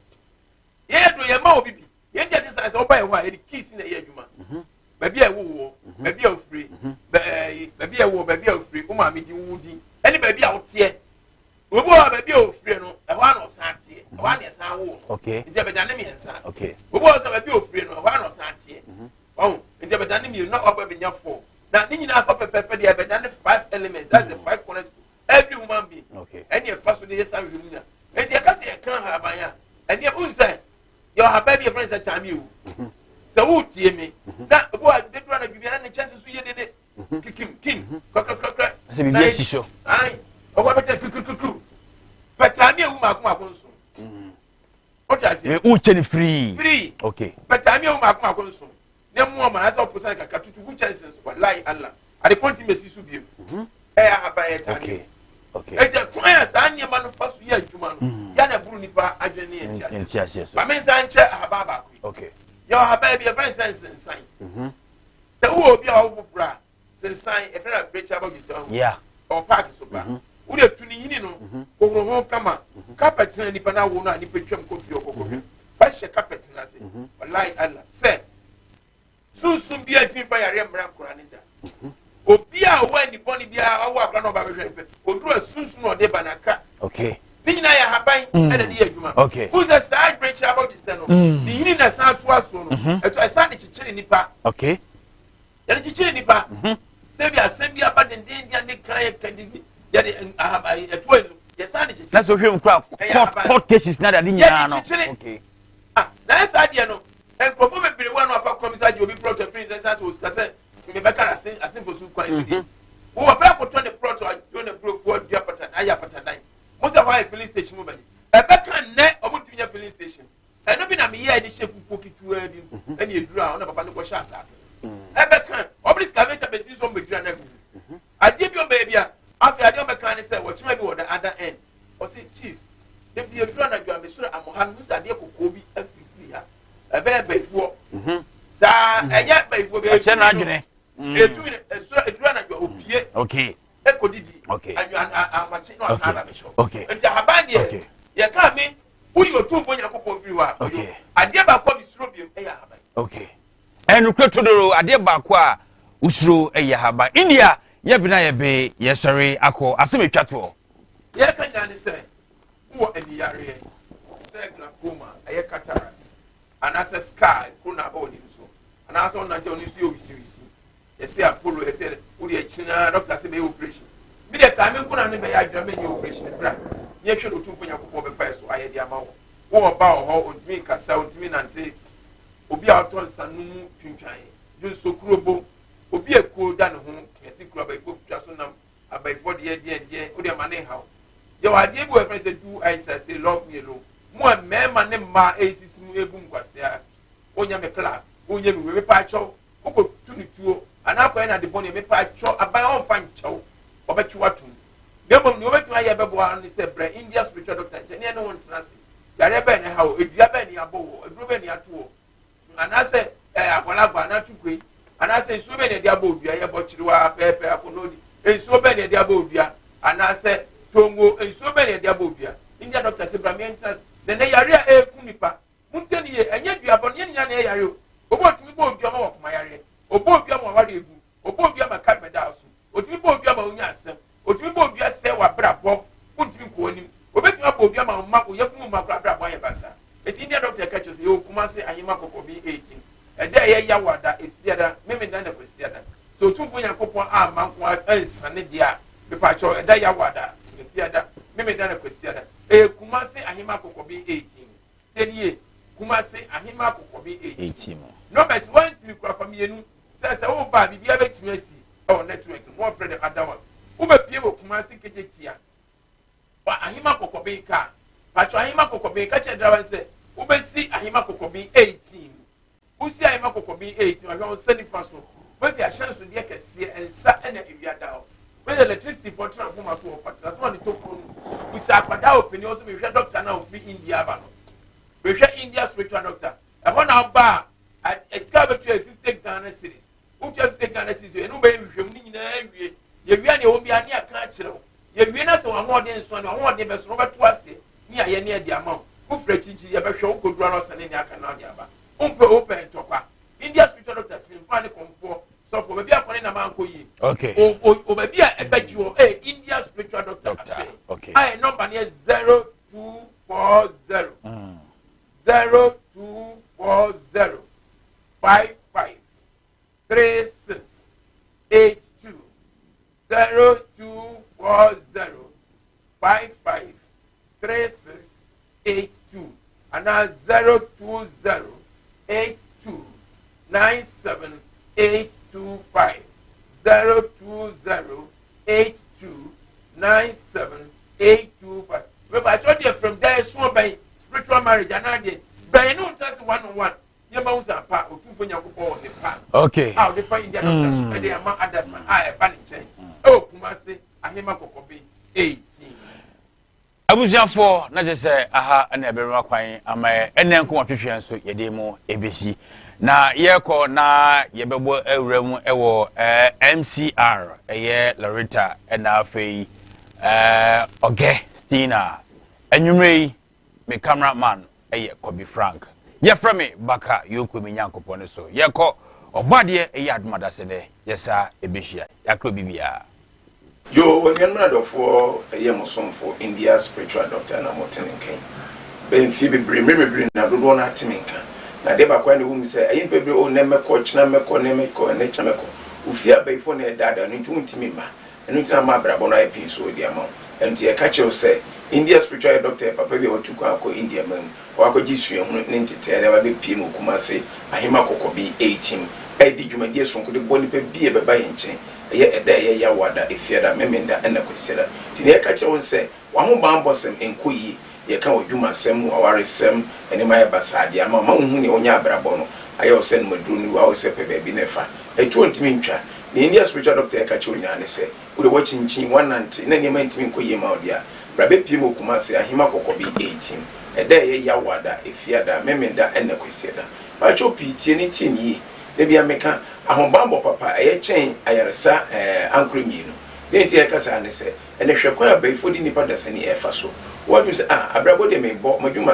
Yɛyɛ duro yɛ ma obi bi yɛn ti a ti sa sɛ ɔba yɛ hɔ a, yɛde keys na ɛyɛ adwuma. Baabi a ɛwɔ wɔ, baabi a ofiri, bɛɛ baabi a ɛwɔ, baabi a ofiri, wo maame din, wo din, ɛne baabi a woteɛ. Obi wɔ hɔ a, baabi a ofiri no, ɛhɔ a na ɔsan teɛ, ɛhɔ a na ɛsan wo no. Nti ɛbɛda ne mmiɛnsa. Obi wɔ hɔ sɛ baabi a ofiri no, ɛhɔ a na ɔsan teɛ ɔho, nti ɛbɛda ne mmienu na ɔba bɛnya four na ne nyinaa fa pɛpɛɛpɛ deɛ, ɛbɛda ne five elements. That's the five corners to every human being. Ɛne ɛfa so de yɛ saa nhwɛ mu nya. Nti yɛka sɛ yɛka ahaban a, ɛneɛ wohu sɛ yɛ ɔhaban bi yɛfrɛ no sɛ taame o. Sɛ wotie me na obi wa deduru anadwo biara ne kyɛnse so yɛ dede kikim kim krakrakrakra. Sɛ biribi asi so. Ayi ɔkɔ bɛtɛ kikirikikiri pɛ taame ewu maako maako nson. Wote aseɛ? Wokyɛ ne free? Free. Pɛ taame ewu maako maako nson ne mu ɔma na sɛ ɔposa ne kakra tutu gu kyɛnse so. Walayi Allah, ade kɔnti mesi so biem. Ɛyɛ ahaban yɛ taame. Eti kwan a saa nneɛma no fa so yɛ adwuma no yɛ na ɛboro nipa adwene ne yɛn ti nti aseɛ so. Maame nsa nkyɛ ahaban baako yi. Yɛ ahaban bi yɛfrɛ no sɛ nsensan. Sɛ wowɔ obi a wawo foforɔ a, sensan yɛfrɛ no abirekyi abɔdwesɛ ho. Ɔwɔ paaki so ba, wode tu ne yini no hohoro ho kama. Carpet na nipa no awo no a nipa twam kɔ fie ɔkɔkɔ hwɛ fa hyɛ carpet no ase. Wallahi Allah, sɛ sunsun bi a ntumi fa yareɛ mmara nkora ne da. Obi a ɔwɔ ani bɔne biara awo akora na ɔba bɛhwɛ no pɛ oduru a, sunsun na ɔde ba n'aka. Ne nyinaa yɛ ahaban ɛna de yɛ adwuma. N sɛ saa abirekyi abɔdwesɛ no ne yini na san to aso no, ɛto ɛsan de kyekyere nipa. Yɛde kyekyere nipa sɛ bi asɛm bi aba dendenden ne kan yɛ ka didi, yɛde ahaban ɛto ayi so, yɛsan de kyekyere. Na sɛ wohwɛ mu kora Ɛyɛ court ahaban. Court cases na de ade nyinaa no. Yɛde kyekyere. Ah, na ɛsɛ adeɛ no, nkurɔfoɔ bebree wɔ no afa kɔm sɛ agye obi plot afiri nsɛ sɛ osika sɛ mebɛka no ase asemfo so kwan so deɛ wowɔ pɛ akɔtɔ ne plot adwo ne burofoɔ adua pata ayɛ apatadan mo sɛ hɔ ayɛ filling station mu bɛgye ɛbɛka nnɛ ɔmo ntumi nyɛ filling station. Ɛno bi na meyɛɛ de hyɛ kukuo ketewa bi mu ɛne eduru a ɔna papa no kɔhyɛ asase no ɛbɛka ɔmo de excavator bɛsi so, ɔmo bɛdwira no agugu adeɛ bi ɔmo bɛyɛ bi a, afei adeɛ ɔmo bɛka ne sɛ wɔkyerɛ bi wɔ the other end. Ɔsi, "Chief, ebi eduru anadwo a mesoro amoha no musa adeɛ kɔkɔɔ bi afirifiri ha, ɛbɛyɛ bɛyifoɔ saa, ɛnyɛ bɛyifoɔ bi." Ɔkyerɛ no adwene. Etumi no esoro eduru anadwo a opie ekɔ didi. Anyo amakye na ɔsan aba bɛhyɛ. Nti ahaban deɛ, yɛka mi woyi Otumfoɔ Nyankopɔn firi hɔ a, adeɛ baako a mesuro biem ɛyɛ ahaban. Okay, ɛnukura todoro, adeɛ baako a wosuro ɛyɛ ahaban. India yɛbena yɛbe yɛsɔre akɔ asɛm atwa toɔ. Yɛka nyinaa ne sɛ wowɔ aniyareɛ sɛ glaucoma, ɛyɛ cataracts, anaasɛ scar kuro na aba w'ani so, anaasɛ wonante w'ani so yɛ wisiwisi, yɛsɛ Apollo, yɛsɛ wode akyina doctor sɛ bɛyɛ operation bi deɛ, kaa me nko na ne bɛyɛ adwuma mɛnyɛ operation bra ne yɛhwɛ no. Otumfo Nyankopɔn bɛfa yɛ so ayɛ de ama wo. Wowɔ ba wɔ hɔ ɔntumi nkasa, ɔntumi nante, obi a ɔtɔ nsa no mu twintwan dwonso kurobo, obi a kuo da ne ho, yɛsi kuro abayifo twa so nam abayifo deɛ deɛ deɛ wode ma ne haw. Yɛwɔ adeɛ bi wɔ yɛfrɛ sɛ do I say love me alone. Mo a mmarima ne mmaa ɛsisi mu ebu nkwasea, wonyɛ me class, wonyɛ me wei, mepa akyɛw, wokɔ tu ne tuo anaa akɔyɛ na ade bɔne, mepa akyɛw, aban ɔmfa nkyɛw, ɔbɛtwe watom. Na mmom nea wobɛtumi ayɛ bɛboa ne sɛ brɛ India spiritual doctor nkyɛn ne ɛne wo ntena ase. Yareɛ bɛn ne ha wo, edua bɛn ne abɔ wɔ, aduro bɛn ne ato wɔ, anaasɛ agbalagba anaa tukwe, anaasɛ nsuo bɛn ne yɛde abɔ odua, yɛbɔ kyerewa pɛɛpɛɛ akɔnɔdi, nsuo bɛn ne yɛde abɔ odua, anaasɛ tongo nsuo bɛn ne yɛde abɔ odua. India doctor sɛ bra meɛntena ase. Na nɛ yare a ɛɛku nipa, montie ne yie, ɛnyɛ duabɔ no yɛn nyinaa na ɛyɛ yare o. Obi otumi bɔ odua ma wakoma yareɛ, ɔbɔ odua ma waware egu, ɔbɔ odua ma kar bɛda so, otumi bɔ odua ma onya asɛm, otumi bɔ odua sɛ wabrabɔ wontumi nkɔ anim, obetumi abɔ odua ma ɔma oyɛfo mu ma kora abrabɔ ayɛ basa. Eti India doctor ɛka kyerɛ sɛ yɛwɔ Kumase Ahema Kɔkɔbi 18, ɛda ɛyɛ Yawada, Efiada, Memeda na Kwasiada. Sɛ Otumfoɔ Nyankopɔn amma nko ansane deɛ a, mepaakyɛw, ɛda Yawada, Efiada, Memeda na Kwasiada. Ɛyɛ Kumase Ahema Kɔkɔbi 18. Sɛ nie, Kumase Ahema Kɔkɔbi 18. 18. Numbers wantumi kura fa mmienu sɛ woba a, biribiara bɛtumi asi ɛwɔ network no wɔfrɛ no ada one. Wobɛpie wɔ Kumase Kejetia wa Ahema Kɔkɔbi kaa patro Ahema Kɔkɔbi, ka kyerɛ driver sɛ wobɛsi Ahema Kɔkɔbi 18. Wosi Ahema Kɔkɔbi 18, ahwɛ wɔn nsa nifa so, wobɛsi ahyɛnsodeɛ kɛseɛ nsa ɛna ewia da hɔ. Wobɛsi electricity fɔ transformer so wɔ fa transformer ne tokuro no. Busa akwadaa wɔ panyin, ɔsɛ mehwɛ doctor na ofiri India aba no, mehwɛ India spiritual doctor. Ɛhɔ na ɔba a, sika bɛtua yɛ 50 Ghana cedis. Wotua 50 Ghana cedis, ɛno bɛyɛ nhwehwɛmu no nyinaa wie. Yɛwia nea ɛwɔ biara ne aka akyerɛ wo. Yɛwie na sɛ wɔn ahoɔden nso ne ahoɔden bɛso no, wobɛto ase ne ayɛ ne ɛde ama wo. Wofiri akyirikyiri, yɛbɛhwɛ wo kodura no, ɔsɛne ne aka na ɔde aba. Wompɛ, wopɛ ntɔkwa. India spiritual doctor sinfa ne kɔnfoɔ sɔfo baabi akɔne nam ankɔ yie. O baabi a ɛbɛgye wɔ ɛyɛ India spiritual doctor. Doctor. Asɛ a yɛ number ne yɛ 0240 0240 55 36 82, 0240 55 36 82 anaa 020 82 97 825, 020 82 97 825. Bɛbɛ akyɛw deɛ fam dan so ɔbɛn spiritual marriage anaa deɛ bɛn ne o tẹ se one on one nneɛma ho sɛ apa Otumfo Nyankopɔn wɔ ne pa a ɔde fa India doctor so ɛde ama adasa a ɛba ne nkyɛn ɛwɔ Kumase Ahema Kɔkɔbe 18. Abusuafoɔ, na kyerɛ sɛ aha ɛna ɛbɛma kwan ama ɛnɛ nko atwehwɛ nso yɛde mu ebesi na yɛrekɔ na yɛbɛbɔ awura mu ɛwɔ MCR, ɛyɛ Loretta, ɛna afei Ɔgɛ Stina. Anwummerɛ yi me cameraman ɛyɛ Kobi Frank. Yɛfrɛ me Baka Yoko. Mi Nyankopɔn no so yɛkɔ ɔbɔadeɛ ɛyɛ adomadase nɛ yɛsa ɛbɛhyia yɛakorɔ bibiara. Yo, wɔnuanom adɔfoɔ, ɛyɛ mo somfo India spiritual doctor na mote ne nkan. Bɛyɛ mfie bebree, mmerɛ bebree na dodoɔ no ate me nka. Na adeɛ baako a na ɛwɔ mu sɛ ɛyɛ mpa bebree o, nɛ mɛkɔ, kyena mɛkɔ, nɛ mɛkɔ, ɛnɛ kyena mɛkɔ. Ofie abayifoɔ na ɛdaadaa no nti wontumi mma. Ɛno nti na ma abrabɔ no ayɛ pii so de ama wo. Ɛno nti yɛka kyerɛ wo sɛ India spiritual doctor yɛ papa bi a watu kwan akɔ India man mu, wakɔgye suahunu ne nteteɛ de aba bɛpie mu Kumase Ahema Kɔkɔbi 18 ɛdi dwumadie sonko de bɔ nipa bi a ɛbɛba yɛn nkyɛn. Ɛyɛ ɛda ɛyɛ Yawada, Efiada, Memenda ɛna Kwasiada. Nti nea yɛka kyerɛ wo sɛ wahobanbɔ sɛm nkɔ yie, yɛka wɔ dwumasɛm, awaresɛm, nneɛma ayɛ basaa deɛ ama ma wohu nea wonya abrabɔ no ayɛ wo sɛ nomaduro no wawo sɛ pɛ baabi no ɛfa ɛtuo ntumi ntwa. Na India spiritual doctor yɛka kyerɛ wo nyinaa ne sɛ wode wɔkyinkyin wanante na nneɛma ntumi nkɔ yie ma wo deɛ a, bra bɛpie mu Kumase Ahema Kɔkɔbi 18 ɛda ɛyɛ Yawada, Efiada, Memenda ɛna Kwasiada. Baakyɛw pii tie ne tie ne yie na bia meka ahobanbɔ papa ɛyɛ kyɛn ayaresa ankorɛ mmienu. Deɛ nti ɛka saa ne sɛ ɛnɛ hwɛ kwan a abayifoɔ de nipa dasani ɛfa so. Wɔadwene sɛ ah, abrabɔ deɛ mebɔ madwuma.